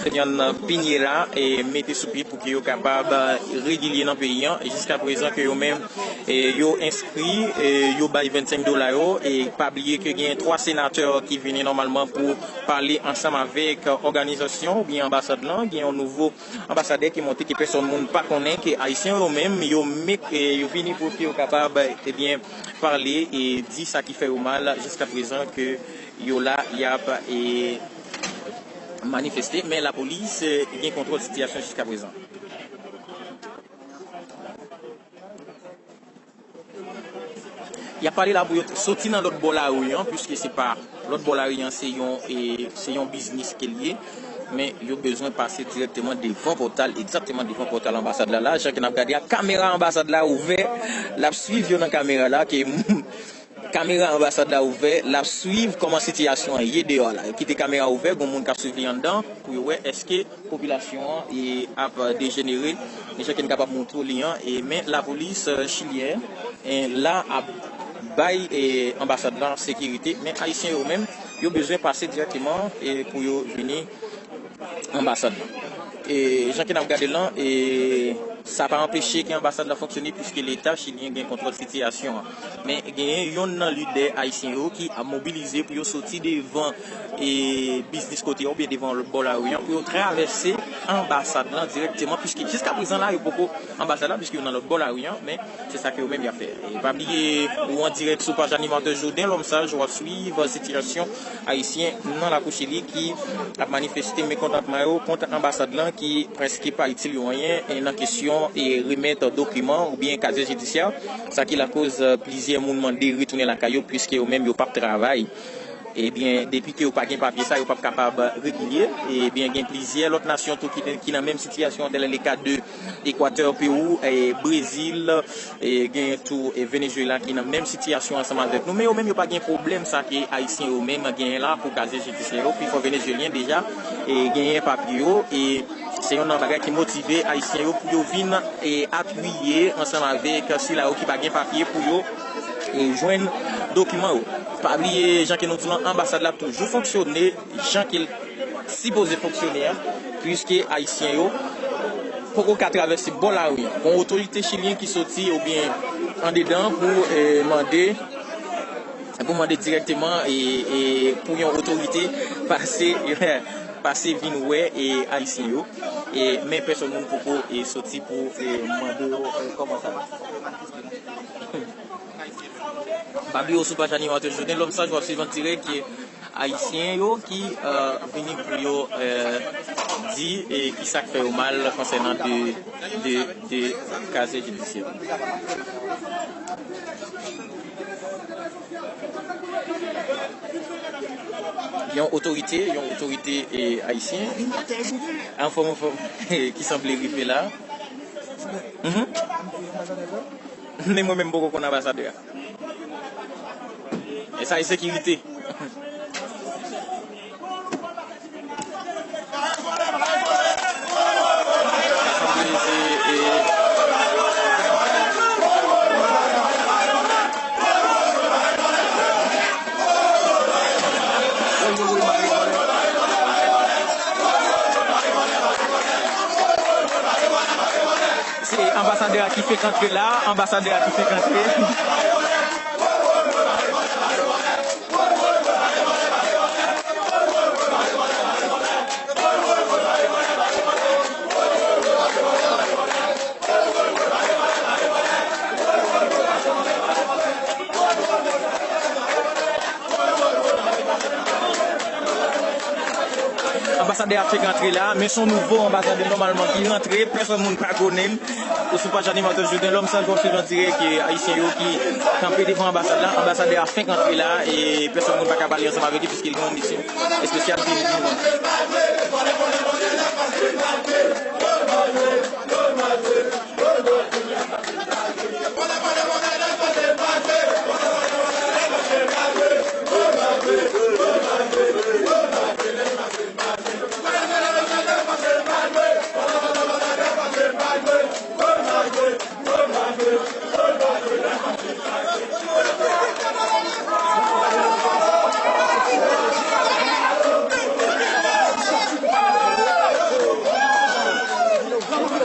Daniel Piñera, e, mete sou pye pou ke yo kapab, e, regilye nan peyi an. E jiska prezan ke yo menm, e, yo enskri, e, yo bay vennsenk dola yo, e pa bliye ke gen twa senatè ki vini nòmalman pou pale ansanm avèk òganizasyon oubyen anbasad lan. Gen yon nouvo anbasadè ki monte ke pèsòn moun pa konnen, ke ayisyen yo menm, yo mek, e, yo vini pou ke yo kapab, ebyen, pale e di sa ki fè yo mal jiska prezan ke yo la, y ap, e, manifeste, men lapolis, e, gen kontwòl sitiyasyon jiska prezan. Y ap pale la pou yo soti nan lòt bò lari an, piske se pa lòt bò lari an, se yon, e, se yon biznis ke l ye. Men yo bezwen pase dirèkteman devan pòtal, egzakteman devan pòtal anbasad la. La, jan ke n ap gade a, kamera anbasad la ouvè, l ap swiv yo nan kamera la, ke kamera anbasad la ouvè, l ap swiv kòman sitiyasyon an ye deyò la. Yo kite kamera ouvè, gon moun k ap swiv li anndan pou yo wè èske popilasyon an, e, ap dejenere, e jan ke n kapab montre w li an, e, men lapolis, e, chilyèn, e, la ap bay, e, anbasad lan sekirite, men ayisyen yo menm, yo bezwen pase dirèkteman, e, pou yo vini anbasad lan. E, jan ke n ap gade lan, e, sa pa anpeche ke anbasad lan fonksyone, piske Leta chilyen gen kontwòl sitiyasyon an. Men genyen yonn nan lidè ayisyen yo ki ap mobilize pou yo soti devan, e, biznis kote a oubyen devan lòt bò lari an pou yo travèse anbasad lan dirèkteman, piske jiska prezan la, yo poko anbasad la, piske yo nan lòt bò lari an, men se sa ke yo menm y ap fè. E pa bliye, ou an dirèk sou paj animatè Jodin Lòm Saj, w ap swiv sitiyasyon ayisyen nan lakou Chili ki ap manifeste mekontantman yo kont anbasad lan ki prèske pa itil yo anyen, e nan kesyon, e, remèt dokiman oubyen kazye jidisyè, sa ki lakoz, e, plizyè moun mande retounen lakay yo, piske yo menm yo p ap travay. Ebyen, depi ke yo pa gen papye sa, yo p ap kapab regilye. Ebyen, gen plizyè lòt nasyon tou ki, ki nan menm sitiyasyon, tèl le ka de Ekwatè, Pewou, e Brezil, e gen tou, e Venezuela ki nan menm sitiyasyon ansanm avèk nou. Men yo menm, yo pa gen pwoblèm sa ke Ayisyen yo menm genyen la pou kaze jidisyè yo. Pifò Venezuelyen deja, e genyen papye yo. E se youn nan bagay ki motive Ayisyen yo pou yo vin, e apiye ansanm avèk sila yo ki pa gen papye pou yo, e jwenn dokiman yo. Pa bliye, jan ke nou di lan, anbasad la ap toujou fonksyone jan ke l sipoze fonksyone a, piske Ayisyen yo poko ka travèse bò lari an. Gon otorite chilyen ki soti oubyen andedan pou, e, mande, pou mande dirèkteman, e, e pou yon otorite pase, pase vin wè, e, Ayisyen yo. E, men pèsòn moun poko, e, soti pou, e, mande yo, e, kòman sa pase. Pa bliye w sou paj Animatè Joden Lòm Saj, w ap swiv an dirèk Ayisyen yo ki, e, vini pou yo, e, di, e, ki sa k fè yo mal konsènan de, de, de kaze jidisyè. Yon otorite, yon otorite, e, ayisyen. Anfòm, anfòm, ki sanble rive la. Mhm. Men mwen menm poko konn anbasadè a. E sa e sekirite. Se anbasadè a ki fenk antre la, anbasadè a ki fenk antre. Anbasadè a fenk antre la, men se yon nouvo anbasadè nòmalman ki rantre, pèsòn moun pa konnen l. Ou sou paj Animatè Joden Lòm Saj, w ap swiv an dirèk, e, ayisyen yo ki kanpe devan anbasad la. Anbasadè a fenk antre la, e pèsòn moun pa ka pale ansanm avèk li, piske l gen yon misyon espesyal ke li gen.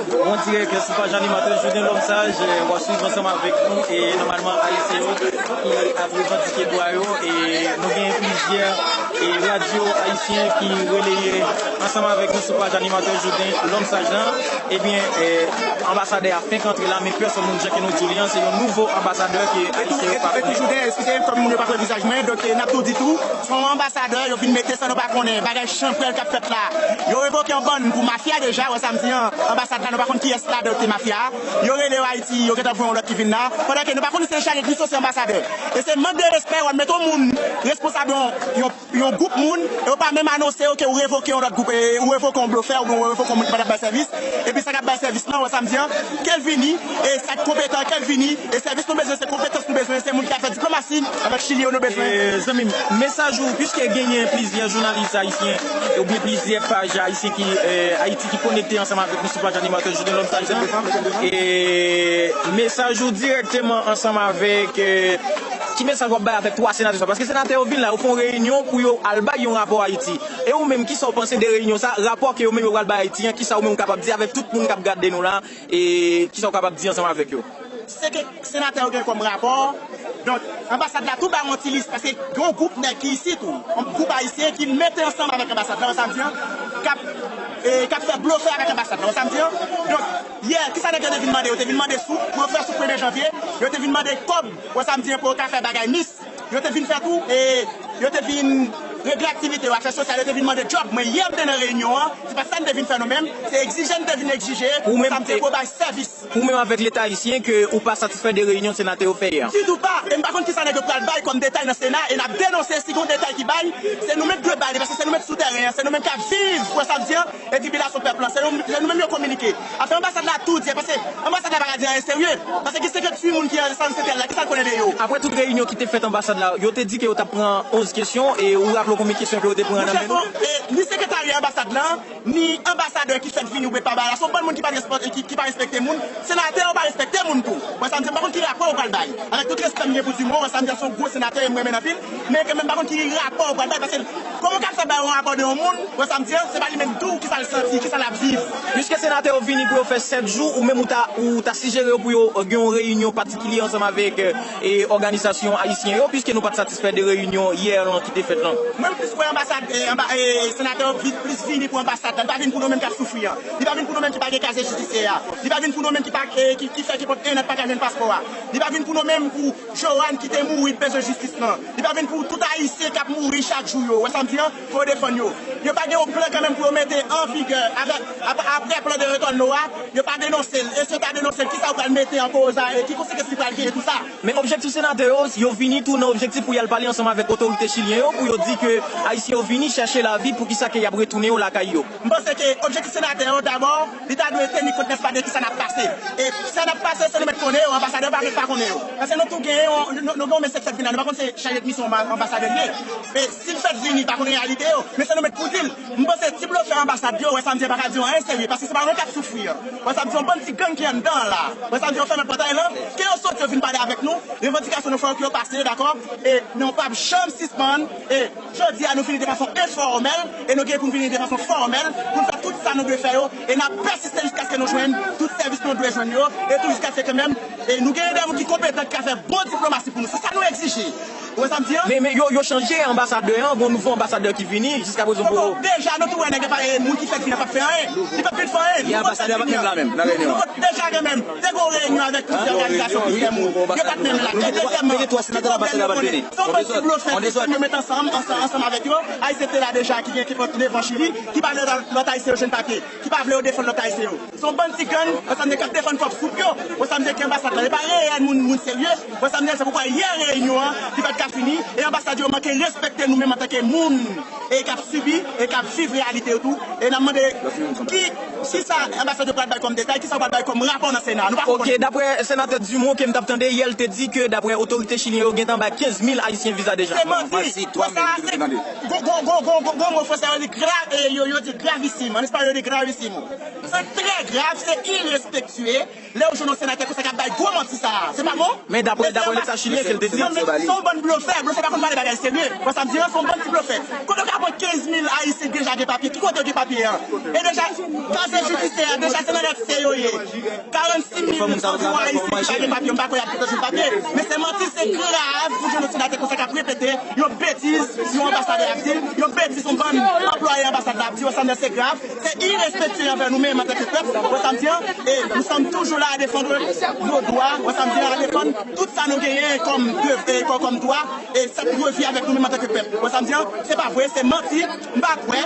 Bon, dirèk sou paj Animatè Joden Lòm Saj, w ap swiv ansanm avèk nou, e nòmalman ayisyen yo ki ap revandike dwa yo, e nou gen plizyè, e radyo ayisyen ki releye ansanm avèk nou sou paj Animatè Joden Lòm Saj lan. Ebyen, e, anbasadè a fenk antre la, men pèsòn moun, jan ke nou di w li an, se yon nouvo anbasadè ke ayisyen yo pa konnen. Eskize, kòm moun yo pa kwè vizaj mwen, donk, e, n ap tou di tou, se yon anbasadè yo vin mete san nou pa konnen, bagay chanpwèl k ap fèt la. Yo revoke yon bann pou mafya deja, wè sa m di an, anbasad la, nou pa konn kiyès ladan yo te mafya. Yo rele yo Ayiti, yo gentan voye yon lòt ki vin la. Pandan ke nou pa konn si se chaje ki sou se anbasadè. E se mank de respè, w al mete yon moun responsab yon, yon, yon gwoup moun, e w pa menm anonse yo ke w revoke yon lòt gwoup, e w revoke yon blofè, oubyen w revoke yon moun ki pa t ap bay sèvis. Epi sa k ap bay sèvis lan, wè sa m di an, ke l vini, e sa k konpetan, ke l vini, e sèvis nou bezwen, se konpetans nou bezwen, se moun ki ka fè diplomasi avèk Chili yo nou bezwen. E, zanmi m, mesaj ou, piske genyen plizyè jounalis ayisyen, oubyen plizyè paj ayisyen ki, e, Ayiti ki konekte ansanm avèk nou sou paj Animatè Joden Lòm Saj lan. E mesaj ou dirèkteman ansanm avèk, e, ki mesaj w ap bay avèk twa senatè sa? Paske senatè yo vin la, yo fè yon reyinyon pou yo al bay yon rapò Ayiti. E ou menm, kisa w panse de reyinyon sa, rapò ke yo menm yo pral bay Ayiti an, kisa ou menm ou kapab di avèk tout moun k ap gade nou la, e kisa w kapab di ansanm avèk yo? Se ke senatè yo gen kòm rapò. Donk, anbasad la tou ba yon ti lis, paske gen yon gwoup nèg ki isit tou, yon gwoup ayisyen ki mete ansanm avèk anbasad la, wè sa m di an, k ap, e, k ap fè blofè avèk anbasad la, wè sa m di an. Donk, yè, kisa nèg yo te vin mande? Yo te vin mande soup, pou yo fè soup premye janvye, yo te vin mande kòb, wè sa m di an, pou yo ka fè bagay mis. Yo te vin fè tou, e yo te vin regle aktivite yo, afè sosyal, yo te vin mande djòb. Mwen, yè, m te nan reyinyon an, se pa sa n te vin fè nou menm, se egzije n te vin egzije, sa m te pou bay sèvis. Ou menm avèk Leta ayisyen ke ou pa satisfè de reyinyon senatè yo fè yè a? Ditou pa! E m pa konn kisa nèg yo pral bay kòm detay nan Sena, e n ap denonse si gen yon detay ki bay, se nou menm k dwe bay li, paske se nou menm k sou tèren an, se nou menm k ap viv, ou wè sa m di an, e tribilasyon pèp lan, se nou, se nou menm yo kominike. Afè anbasad la tou di, paske anbasad la pa ka di anyen serye, paske gen senkantuit moun ki an San Setèl la, kisa l konnen de yo? Apre tout reyinyon ki te fèt anbasad la, yo te di ke yo t ap pran onz kesyon, e ou raple w konbyen kesyon ke yo te pran nan men nou? Monchè, e, ni sekretarya anbasad lan, ni anbasadè ki fèk vini oubyen pa bay la, se yon bann moun ki pa t respè-, ki, ki pa respekte moun. Senatè yo pa respekte moun tou. Wè sa m di, m pa konn ki rapò ou pral bay. Avèk tout respè m gen pou Dumont, wè sa m di, se yon gwo senatè e m renmen l anpil. Men kanmenm, m pa konn ki rapò ou pral bay, paske kòman w ka fè bay yon rapò de yon moun, wè sa m di, se pa li menm tou ki sa l santi, ki sa l ap viv. Piske senatè yo vini pou yo fè sèt jou, ou menm ou ta, ou ta sijere yo pou yo, euh, gen yon reyinyon patikilye ansanm avèk, euh, e òganizasyon ayisyen yo, piske nou pa t satisfè de reyinyon yè lan ki te fèt lan. Mwen, m plis kwè anbasad-, e, anba-, e, senatè yo vi-, plis vini pou anbasad la. Li pa vin pou nou menm k ap soufri an. Li pa vin pou nou menm ki pa gen kazyè jidisyè a. Li pa vin pou nou menm ki pa, e, ki, ki fè ki pot en an pa ka jwenn paspò a. Li pa vin pou nou menm pou Joanne ki te mouri, ki bezwen jistis lan. Li pa vin pou tout Ayisyen k ap mouri chak jou yo. Wè sa m di an? Fò yo defann yo. Yo pa gen yon plan kanmenm pou yo mete an vigè avèk, ap-, apre plan de retòrno a, yo pa denonse l. E si yo ta denonse l, kisa yo pral mete an koz a? E ki konsekans li pral genyen tou sa? Men objektif senatè yo, yo vini tou nan objektif pou y al pale ansanm avèk otorite chilyen yo, pou yo di ke Ayisyen yo vini chèche lavi, poukisa ke y ap retounen yo lakay yo. M panse ke objektif senatè yo, dabò, li ta dwe teni kont, nèspa, de kisa n ap pase. E sa n ap pase, se nou mèt konnen yo, anbasadè yo pa mèt pa konnen yo. Paske nou tou genyen yon, nou, nou gen yon mesye k fèt vin la, nou pa konn se chaj de misyon anba-, anbasadè li ye. Men si l fèt vini, pa konnen reyalite yo, men se nou mèt pou di l. M panse ti blofè anbasad yo, wè sa m di, pa ka di yo anyen serye, paske se pa nou k ap soufri an. Wè sa m di, yon bann ti gang ki anndan an la. Wè sa m di, yo fèmen pòtay lan, ke yo soti, yo vin pale avèk nou, revandikasyon nou fè yo, ke yo pase, dakò? E nou p ap janm sispann, e jodi a, nou vini de fason enfòmèl, e nou gen pou n vini de fason fòmèl, pou n fè tout sa nou dwe fè yo, e n ap pèsiste jiskaske nou jwenn tout sèvis nou dwe jwenn yo, e tou jiskaske kanmenm, e nou genyen de moun ki konpetan, ki ka fè bon diplomasi pou nou. Se sa nou egzije. Ou wè sa m di an? Men, men yo, yo chanje anbasadè an, gon nouvo anbasadè ki vini, jiska prezan poko. Poko, deja, nou tou wè nèg la pa, e, moun ki fèk vini an p ap fè anyen. Li p ap vin fè anyen. Li anbasadè a pa t menm la menm, nan reyinyon an. Nou deja gen menm, te gon reyinyon avèk plizyè òganizasyon, plizyè moun. Yo pa t menm la. E dezyèmman, ki pwoblèm yo konnen? Se yon bann ti blofè, sistèm yo met ansanm, ansanm, ansanm avèk yo. Ayisyen te la deja, ki gen ki fè devan Chili, ki pa vle lòt Ayisyen yo jwenn papye, ki pa vle yo defann lòt Ayisyen yo. Se yon bann ti gang, wè sa m di, k ap defann pwòp soup yo. Wè sa m di, ki anbasad la. E pa reyèl moun, moun serye. Wè sa m di, se poukwa yè reyinyon an, li pa t ka fini. E anbasad yo manke respekte nou menm antanke moun, e k ap sibi, e k ap viv reyalite yo tou. E n ap mande ki, kisa anbasad yo pral bay kòm detay, kisa yo pral bay kòm rapò nan Sena. Nou pa konprann. Ok, daprè senatè Dumont ke m t ap tande yè, l te di ke daprè otorite chilyen yo gentan bay kenz mil Ayisyen viza deja. Se manti. Wè sa, se gwo, gwo, gwo mo franse yo di gra-, e, yo, yo di gravisim. An espanyòl, yo di gravísimo. Se trè grav, se irespektye. Lè w jwenn yon senatè konsa k ap bay gwo manti sa a, se pa bon. Men daprè, daprè Leta chilyen, ke l te di. Se yon bann blofè, blofè pa konn pale bagay serye. Wè sa m di an, se yon bann ti blofè. Kote w ka pran kenz mil Ayisyen ki deja gen papye? Ki kote yo gen papye an? E deja, kazyè jidisyè a, deja se nan lèt se yo ye. Karannsis mil anviwon Ayisyen ki pa gen papye, m pa kwè y ap gentan jwenn papye. Men se manti, se grav pou jwenn yon senatè konsa k ap repete yon betiz, yon anbasadè ap di, yon betiz, yon bann anplwaye anbasad la ap di, wè sa m di an, se grav. Se irespektye anvè nou menm antanke pèp, wè sa m di an, e nou sèm toujou la a defann nos dwa, wè sa m di an, a defann tout sa nou genyen kòm dev-, e kò-, kòm dwa, e sa ki dwe vi avèk nou menm antanke pèp. Wè sa m di an, se pa vre, se manti, m pa kwè.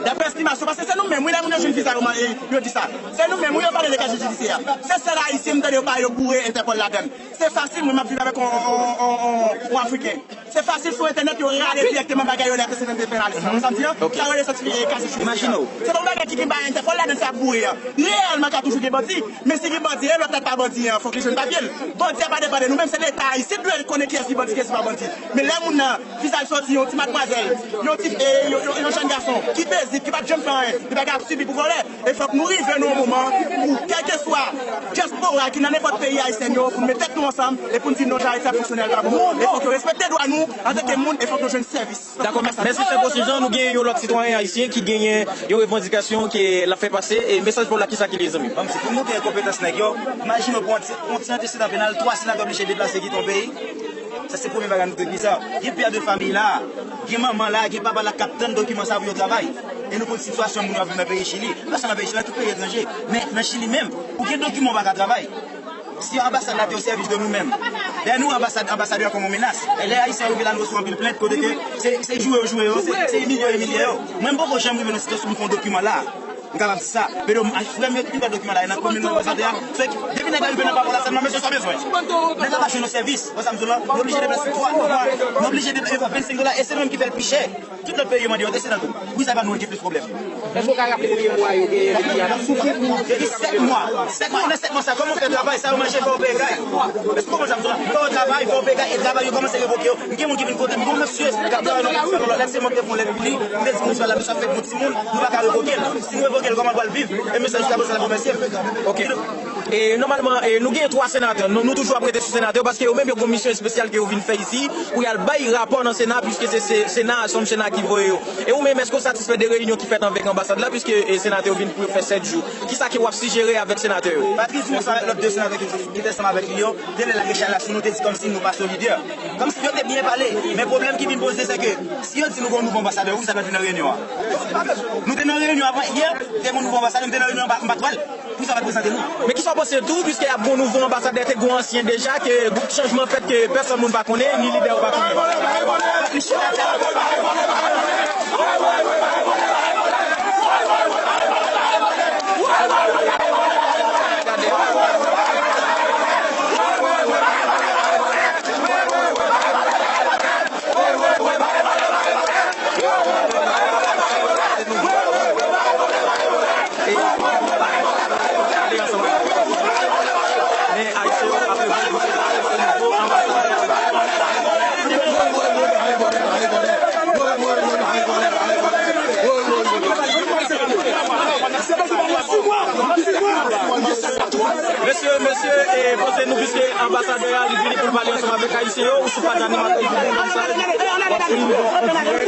Daprè estimasyon, paske se nou menm, wi, lè moun yo jwenn viza yo, e yo di sa. Se nou menm, wi, yo pale de kazyè jidisyè a. Se sèl Ayisyen m tande yo pale yo boure Entèpòl ladann. Se fasil, mwen, m ap viv avèk yon, yon, yon, yon, yon Afriken. Se fasil sou entènèt, yo rale dirèkteman bagay yo, lè te se menm te fè analiz la. Sa m di an, sa rele sètifika kazyè jidisyè. Imajine w. Se pa yon bagay ki gen bay Entèpòl ladan, se ap boure an. Reyèlman, ka toujou gen bandi, men si gen bandi, e lòt la pa bandi an, fòk li jwenn papye l. Bandi a pa depann de nou menm, se Leta ayisyen ki dwe konnen kiyès ki bandi, kiyès ki pa bandi. Men lè moun nan, viza l soti, yon ti madmwazèl, yon ti, e, yon, yon, yon jèn gason, ki pezib, ki pa t janm fè anyen, li pa ka ap sibi pou vòlè. E fòk nou rive nan yon moman pou, kèlkeswa dyaspora ki nan nenpòt peyi ayisyen yo, pou n met tèt nou ansanm e pou n di non, jan Ayiti ap fonksyone a l pa bon. E fòk yo respekte dwa nou antanke moun e fòk nou jwenn sèvis. Dakò, mèsi, Frè Boswijan. Nou gen yon lòt sitwayen ayisyen ki genyen yon revandikasyon ke l ap fè pase. E mesaj pa w la, kisa ki li ye, zanmi? Ban m di, pou montre enkonpetans nèg yo, imajine w pou yon ti, yon ti antesedan penal, twa senatè oblije deplase kite yon peyi. Sa se premye bagay nou te di sa. Gen pè de fanmi la, gen manman la, gen papa la k ap tann dokiman sa pou yo travay. E nou konn sitiyasyon moun yo ap viv nan peyi Chili. Pa sèlman peyi Chili, nan tout peyi etranje. Men nan Chili menm, ou gen dokiman ou pa ka travay. Si anbasad la te o sèvis de nou menm, Dèyè nou, anbasad-, anbasadè a kòm yon menas. E lè Ayisyen rive la, nou resevwa anpil plent, kote ke se, se joure yo joure yo, se, se imilye yo imilye yo. Mwen, m poko janm rive nan sitiyasyon pou m fè yon dokiman la. M kapab di sa. Men frè m yo ki fè dokiman la, e nan komin mwen reprezante a, fè ki, depi nèg la rive nan pawòl la sèlman, mesye, sa w bezwen. Nèg la pa jwenn yon sèvis. Wè sa m di w la? Nou oblije deplase twa, twa fwa. Nou oblije deplase vennsenk dola, e se menm ki fè l pi chè. Tout lòt peyi yo mande yo desann nan tou. Poukisa pa nou ki plis pwoblèm? Èske w ka raple konbyen mwa yo genyen depi a? Depi sèt mwa. Sèt mwa, nan sèt mwa sa, kòman w fè travay sa, yo manje, fè w peye kay? Èske w konprann sa m di w la? Fè w travay, fè w peye kay, e travay yo kòmanse revoke yo. M gen moun ki vin kote m, m di, "Mesye, k ap travay nan Pètifè, lòt lè se mwen ki te fè yon lèt pou li, m te di, 'Mesye, la, mesye ap fè gwo timoun, nou pa ka revoke l.' Si nou revoke l, kòman l pral viv?" E mesye, jiska prezan, l ap remèsye m. Ok. E nòmalman, e nou gen twa senatè. Nou, nou toujou ap rete sou senatè yo, paske yo menm yo gon misyon espesyal ke yo vin fè isi, pou y al bay rapò nan Sena, piske se, se Sena, se yon Sena ki voye yo. E ou menm, èske w satisfè de reyinyon ki fèt avèk anbasad la, piske, e, senatè yo vin pou yo fè sèt jou? Kisa ke w ap sijere avèk senatè yo? Patrice, nou sa avèk lòt de senatè ki, ki te ansanm avèk li yo, te lè lage chay la sou nou, te di kòmsi nou pa solidè. Kòmsi yo te byen pale, men pwoblèm ki vin poze, se ke si yo di nou gon nouvo anbasadè, poukisa nou pa t vin nan reyinyon an? Nou te nan reyinyon avan yè, te gon nouvo anbasadè, nou te nan reyinyon, m pa, m pa t wè l. Poukisa w pa t prezante nou? Men kisa w panse tou, piske y ap gon nouvo anbasadè, te gon ansyen deja, ke chanjman fèt ke pèsonn moun pa konnen, ni lidè yo pa konnen? Mesye, mesye, e, poze nou, piske anbasadè a, li vini pou l pale ansanm avèk Ayisyen yo, ou sou paj animatè, li vini konsa, w ap swiv an dirèk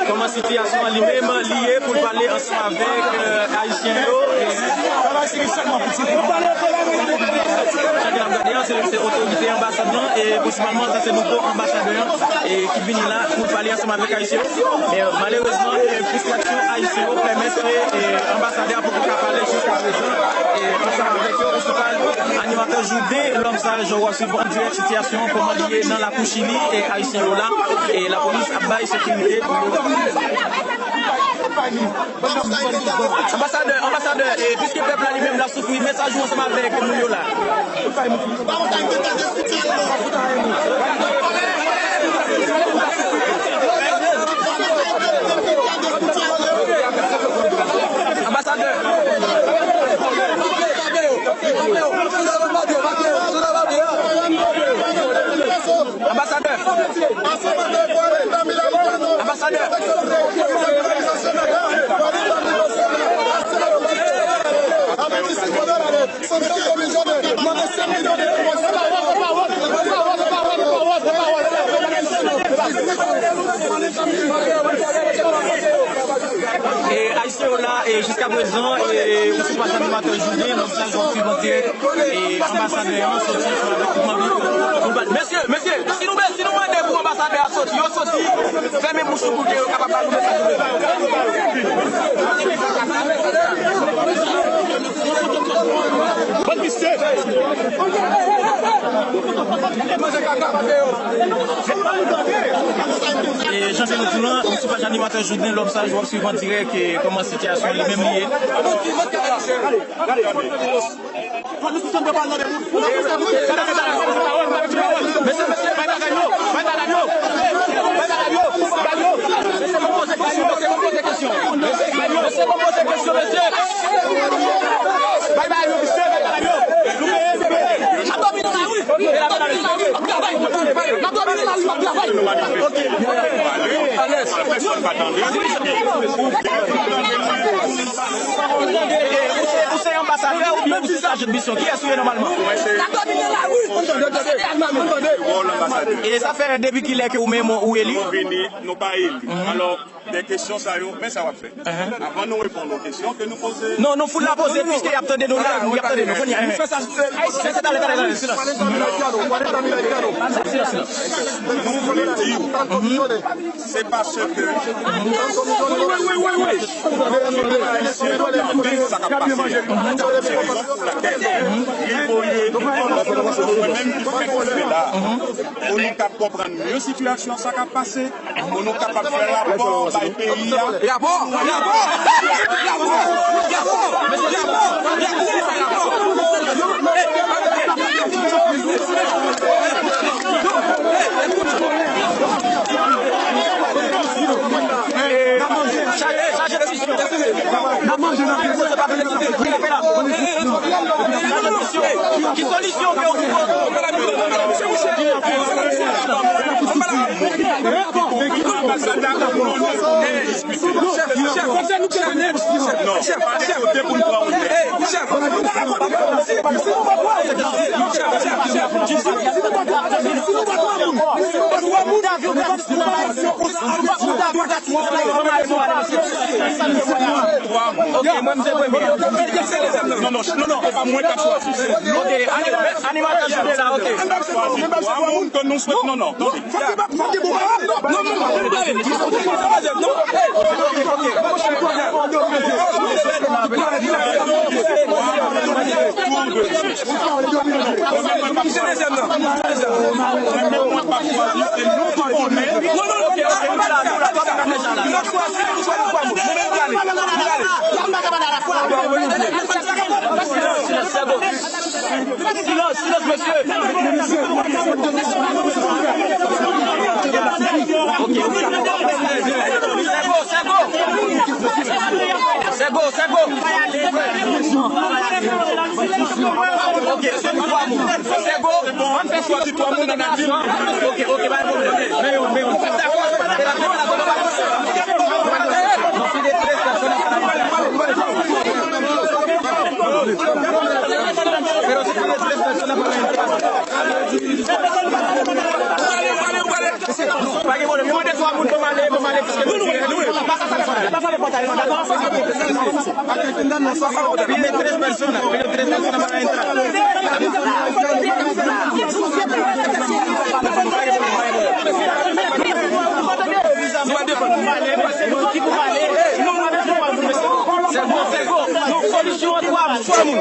kòman sitiyasyon an li menm, li ye pou l pale ansanm avèk, e, Ayisyen yo. E, jan ke n ap gade an, se, se otorite anbasad lan, e, prensipalman, sa se nouvo anbasadè an, e, ki vini la pou l pale ansanm avèk Ayisyen yo. Men, malerezman, e, fristrasyon Ayisyen yo pèmèt ke, e, anbasadè a poko ka pale jiska prezan, e, ansanm avèk yo, ou sou paj animatè Jouden, lòm sa, jan w ap swiv an dirèk sitiyasyon an, kòman li ye nan lakou Chili, e, Ayisyen yo la, e, lapolis ap bay sekirite pou yo. Anbasadè, anbasadè, e, piske pèp la li menm l ap soufri, mesaj ou ansanm avèk moun yo la? Anbasadè. Anbasadè. Anbasadè. E, Ayisyen yo la, e, jiska prezan, e, ou sou paj animatè Jouden, lòm sa, jan w ap swiv an dirèk, e, anbasadè an soti ansanm avèk tout manm li pou l pale. Mesye, mesye, si nou, si nou mande pou anbasadè a soti, yo soti, fèmen bouch nou pou ke yo kapab ba nou mesaj yo bezwen. Bann vistè. E jan ke nou di w lan, ou sou paj animatè Jouden, lòm sa, w ap swiv an dirèk, e, kòman sitiyasyon li menm li ye. Mesye, mesye, bay bagay yo, bay bagay yo, bay bagay yo, bay yo. Mesye, pa poze kesyon, mesye, pa poze kesyon. Mesye, pa poze kesyon, mesye. Bay bagay yo, mesye, bay bagay yo. Nou peye, nou peye. N ap dòmi nan lari. N ap dòmi nan lari, n ap travay. N ap dòmi nan lari, n ap travay. Ok. Alèz. Ou se, ou se anbasadè oubyen ou se chaje de misyon? Kiyès ou ye nòmalman? N ap dòmi nan lari. E sa fè depi kilè ke ou menm ou eli? Nou vini, nou pa eli. Alò, de kesyon sa yo, men sa w ap fè. Avan nou reponn yon kesyon ke nou poze. Non, nou fout la poze, piske y ap tande nou la, y ap tande nou. Kounye a, men se talè, talè, talè, silans. Silans, silans. Nou vle di w, se paske Ayisyen tande sa k ap pase. Se rezon pou lakèl li voye Mwen menm ki fèk rive la, pou nou kab konprann mye sitiyasyon sa k ap pase, pou nou kapab fè rapò bay peyi a. Rapò! Rapò! Ki solisyon ke w pwopoze? Ok, mwen, m se premye. Non, non, non, non, e pa mwen k ap chwazi. Ok, animatè sa, ok. M ap chwazi twa moun ke nou swete. Non, non, tande. Silans, silans, mesye. Ok, ok. Sègo, sègo. Sègo, sègo. Ok, se pou twa moun. Sègo, ann fè silans pou twa moun nan Ayiti. Ok, ok, pa gen pwoblèm. Men yo, men yo. Pa gen pwoblèm. Yo mande twa moun pou m ale, pou m ale, piske nou, nou, nou, nou, pa sa, sa, sa. Pide tres personas, pide tres personas para entrar. Nou pa defann. Sègo, sègo. Non, solisyon an twa moun. Twa moun.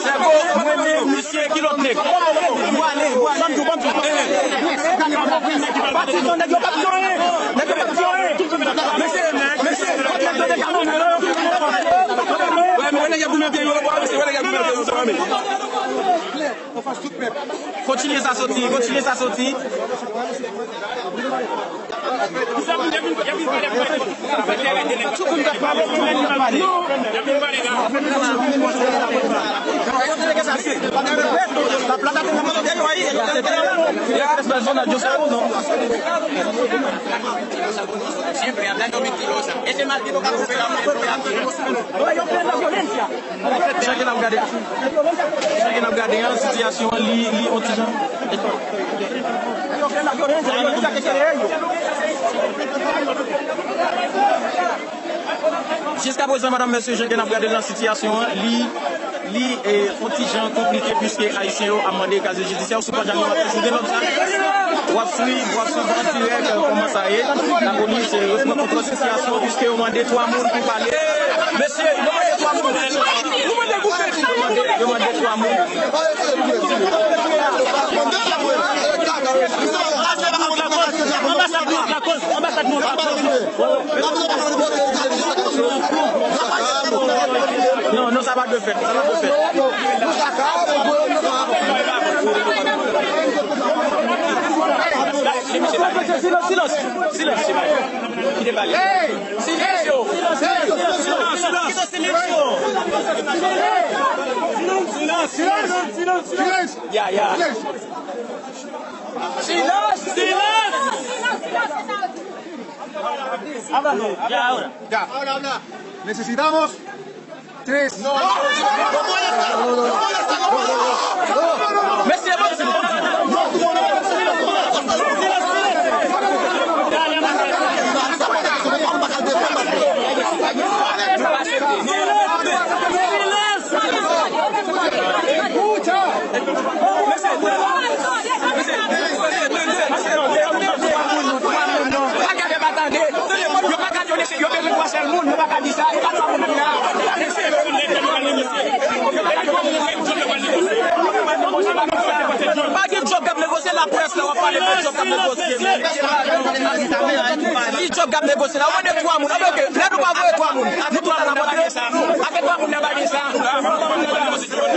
Sègo, mwen menm, misye, ki lòt nèg? Bann tou, bann tou. Pati son nèg yo p ap di anyen. Nèg yo p ap di anyen. Mesye, mesye. Wè, men wè nèg y ap goumen pye yo, wè nèg y ap goumen pye yo, sa va men. Kontinye sa soti, kontinye sa soti. Jan ke n ap gade, jan ke n ap gade an, sitiyasyon an, li, li on ti jan. Jiskaprezan, madanm, mesye, jan ke n ap gade nan sitiyasyon an, li, li, eh, on ti jan konplike, piske Ayisyen yo ap mande kaziye jidisyè, si w pa janm wè, toujou gen lòt sa. W ap swiv, w ap swiv an dirèk, eh, kòman sa ye. Lapolis, eh, reprann kontwòl sitiyasyon, piske yo mande twa moun pou pale. Mesye, yo mande twa moun. Yo mande, yo mande twa moun. Non, non, sa pa dwe fèt, sa pa dwe fèt. Silans, silans, silans. Kite pale. Silans yo. Silans, silans, silans. Silans, silans. Silans, silans, silans. Ya, ya. Silans, silans. Ya, ahora. Ya. Necesitamos tres. Mesye, bon, silans. Sèl moun, nou pa ka di sa, e pa twa moun ki la. Pa gen djòb k ap negosye, laprès la, w ap pale de djòb k ap negosye. Ki djòb k ap negosye la? Ou mande twa moun. Anben, oke, lè nou pa voye twa moun, nou tout la n ap antre. Pa gen twa moun nan bagay sa.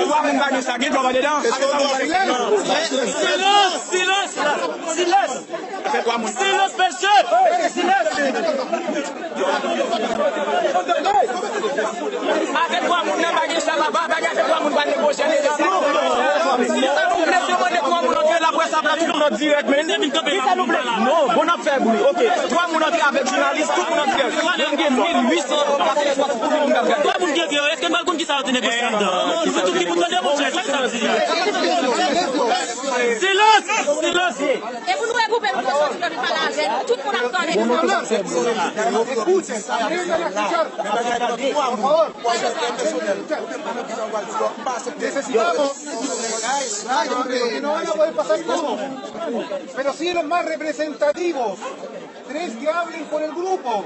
Twa moun bagay sa, gen djòb andedan. Silans, silans, silans. Silans, mesye! Silans! Avèk twa moun nan bagay sa, papa, bagay avèk twa moun pa negosye. Mesye, mande twa moun antre, laprès ap la, tout moun an dirèk, men. Silvouplè. Non, bon, n ap fè bri. Oke. Twa moun antre avèk jounalis, tout moun antre. Men gen mil uit san katrevenn twa moun k ap gade. Twa moun ki antre yo, èske n pral konn kisa yo te negosye anndan? Kisa yo te negosye? Silans! Silans! E pou nou regwoupe, nou te soti, nou vin pale avè nou. Tout moun ap tande nou. Escuchen, aprendan a escuchar. Por favor. Necesitamos. Ay, no van a poder pasar todo. Pero sí los más representativos. Tres que hablen por el grupo.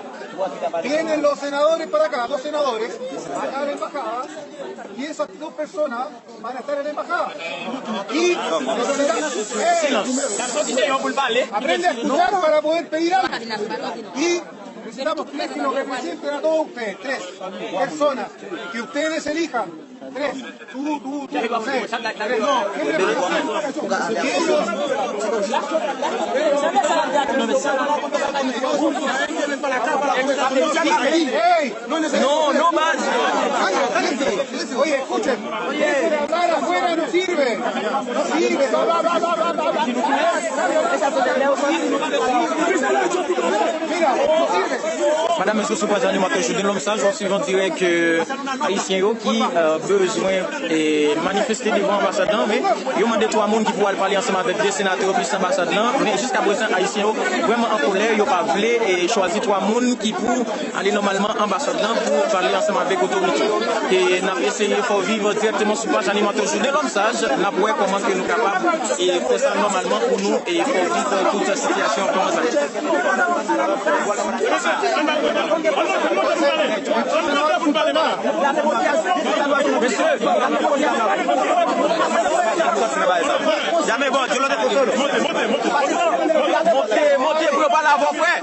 Vienen los senadores para acá, dos senadores, acá a la embajada. Y esas dos personas van a estar en la embajada. Y necesitamos, eh, aprende a escuchar para poder pedir algo. Y necesitamos tres que nos representen a todos ustedes, tres personas que ustedes elijan. Tres, tú, tú, tú, no sé, tres, no, ¿qué representa? Ey, ey, no, no más. Oye, escuchen. Hablar afuera no sirve. No sirve. Bla, bla, bla. Mira, no sirve. Madanm, mesye, sou paj Animatè Jodin Lòm Saj, w ap swiv an dirèk, euh, Ayisyen yo ki, euh, bezwen, eh, manifeste devan anbasad lan, men yo mande twa moun ki pou al pale ansanm avèk de senatè yo plis anbasad lan, men jiska prezan, Ayisyen yo vrèman an kolè, yo pa vle, eh, chwazi twa moun ki pou ale nòmalman anbasad lan pou pale ansanm avèk otorite. E n ap eseye fè w viv dirèkteman sou paj Animatè Jodin Lòm Saj, n ap wè kòman ke nou kapab, eh, fè sa nòmalman pou nou, eh, fè w viv tout sitiyasyon an kòman sa ye. Mesye, Jamaica, di w lòt kote w. Monte, monte, pou yo pale avè w, frè.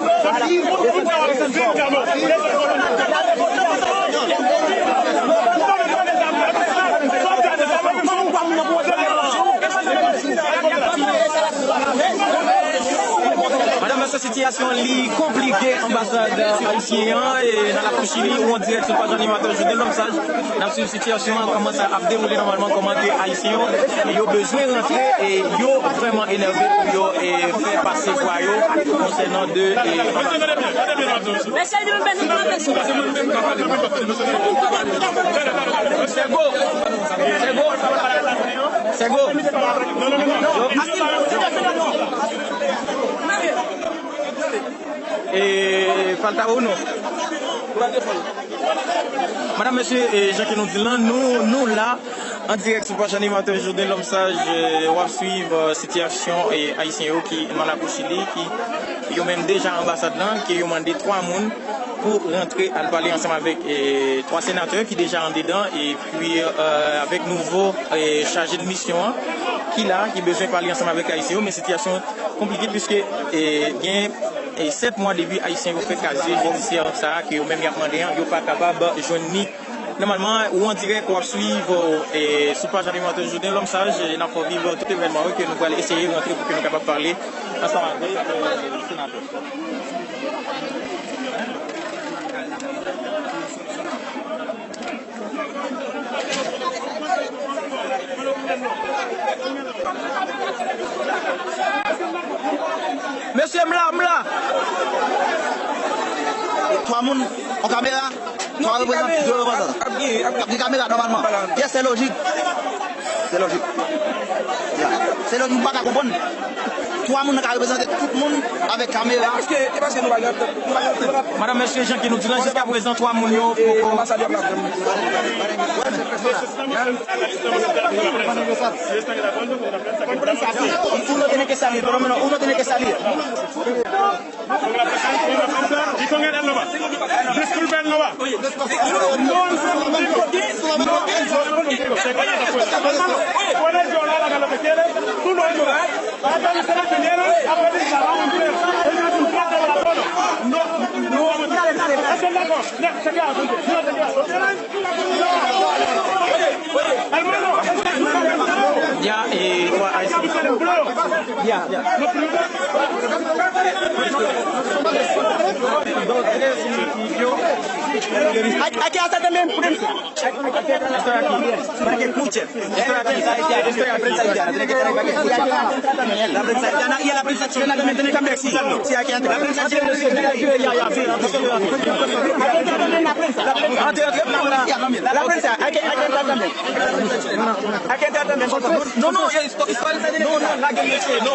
Madanm, mesye, sitiyasyon an li konplike anbasad ayisyen an, e nan lakou Chili, ou an dirèk sou paj Animatè Jodin Lòm Saj. N ap swiv sitiyasyon an, kòman sa ap dewoule nòmalman, kòman ke Ayisyen yo, yo bezwen rantre e yo vrèman enève pou yo, e, fè pase vwa yo konsènan de, e, Sego! Sego! Sego! E, falta uno. Madanm, mesye, e, jan ke nou di l lan, nou, nou la, an dirèk sou paj Animatè Jodin Lòm Saj, e, w ap swiv, e, sitiyasyon, e, ayisyen yo ki nan lakou Chili, ki yo menm deja anbasad lan, ke yo mande twa moun pou rantre al pale ansanm avèk, e, twa senatè ki deja andedan, epi, e, avèk nouvo, e, chaje de misyon an, ki la, ki bezwen pale ansanm avèk ayisyen yo, men sitiyasyon konplike, piske, e, gen, e, sèt mwa depi ayisyen yo fè kazyè jidisyè sa a, ke yo menm y ap mande an, yo pa kapab jwenn ni. Nòmalman, ou an dirèk, w ap swiv, e, sou paj Animatè Jodin Lòm Saj, e, n ap fè w viv tout evènman yo ke nou pral eseye rantre pou ke nou kapab pale ansanm avèk, e, senatè. Mesye, m la, m la. Twa moun, on kamera, twa reprezantan, de reprezantan. Ap gen kamera nòmalman. Yes, se lojik. Se lojik. Ya. Se lojik, m pa ka konprann. Twa moun nan ka reprezante tout moun avèk kamera. E paske, e paske nou pa gen, nou pa gen. Madanm, mesye, jan ke nou di lan, jiska prezan, twa moun yo poko. Uno tiene que salir, por lo menos uno tiene que salir. Disculpen, no va. No entremos contigo. No entremos contigo. Te callas afuera. Hermano, fuera de hablar a lo que quieres, tú no entras. Hasta que se la pidieron a pedir trabajo, empleo. Él no es un trato para todos. No, no vamos a entrar. Eso es loco. No, se queda, no te quedas. Ya, eh, kwa, ay, ya, ya. Aquí, aquí hasta también, prudense. Estoy aquí. Estoy aquí. Estoy aquí. Estoy aquí. La prensa haitiana y la prensa chilena también tiene que escucharlo. Sí, aquí entre. La prensa chilena. Ya, ya, sí. La prensa, aquí, aquí entrar también. Aquí entrar también, por favor. No, no, esto, esto, no, no, lage mesye, no.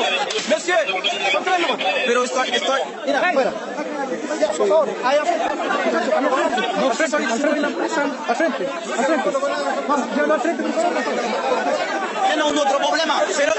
Mesye, kontre nou. Pero esto, esto. Mira, afuera. Por favor, allá afuera. No, al frente, al frente, al frente. Al frente, al frente. Vamos, llévalo al frente, por favor. Tiene un otro problema. Pero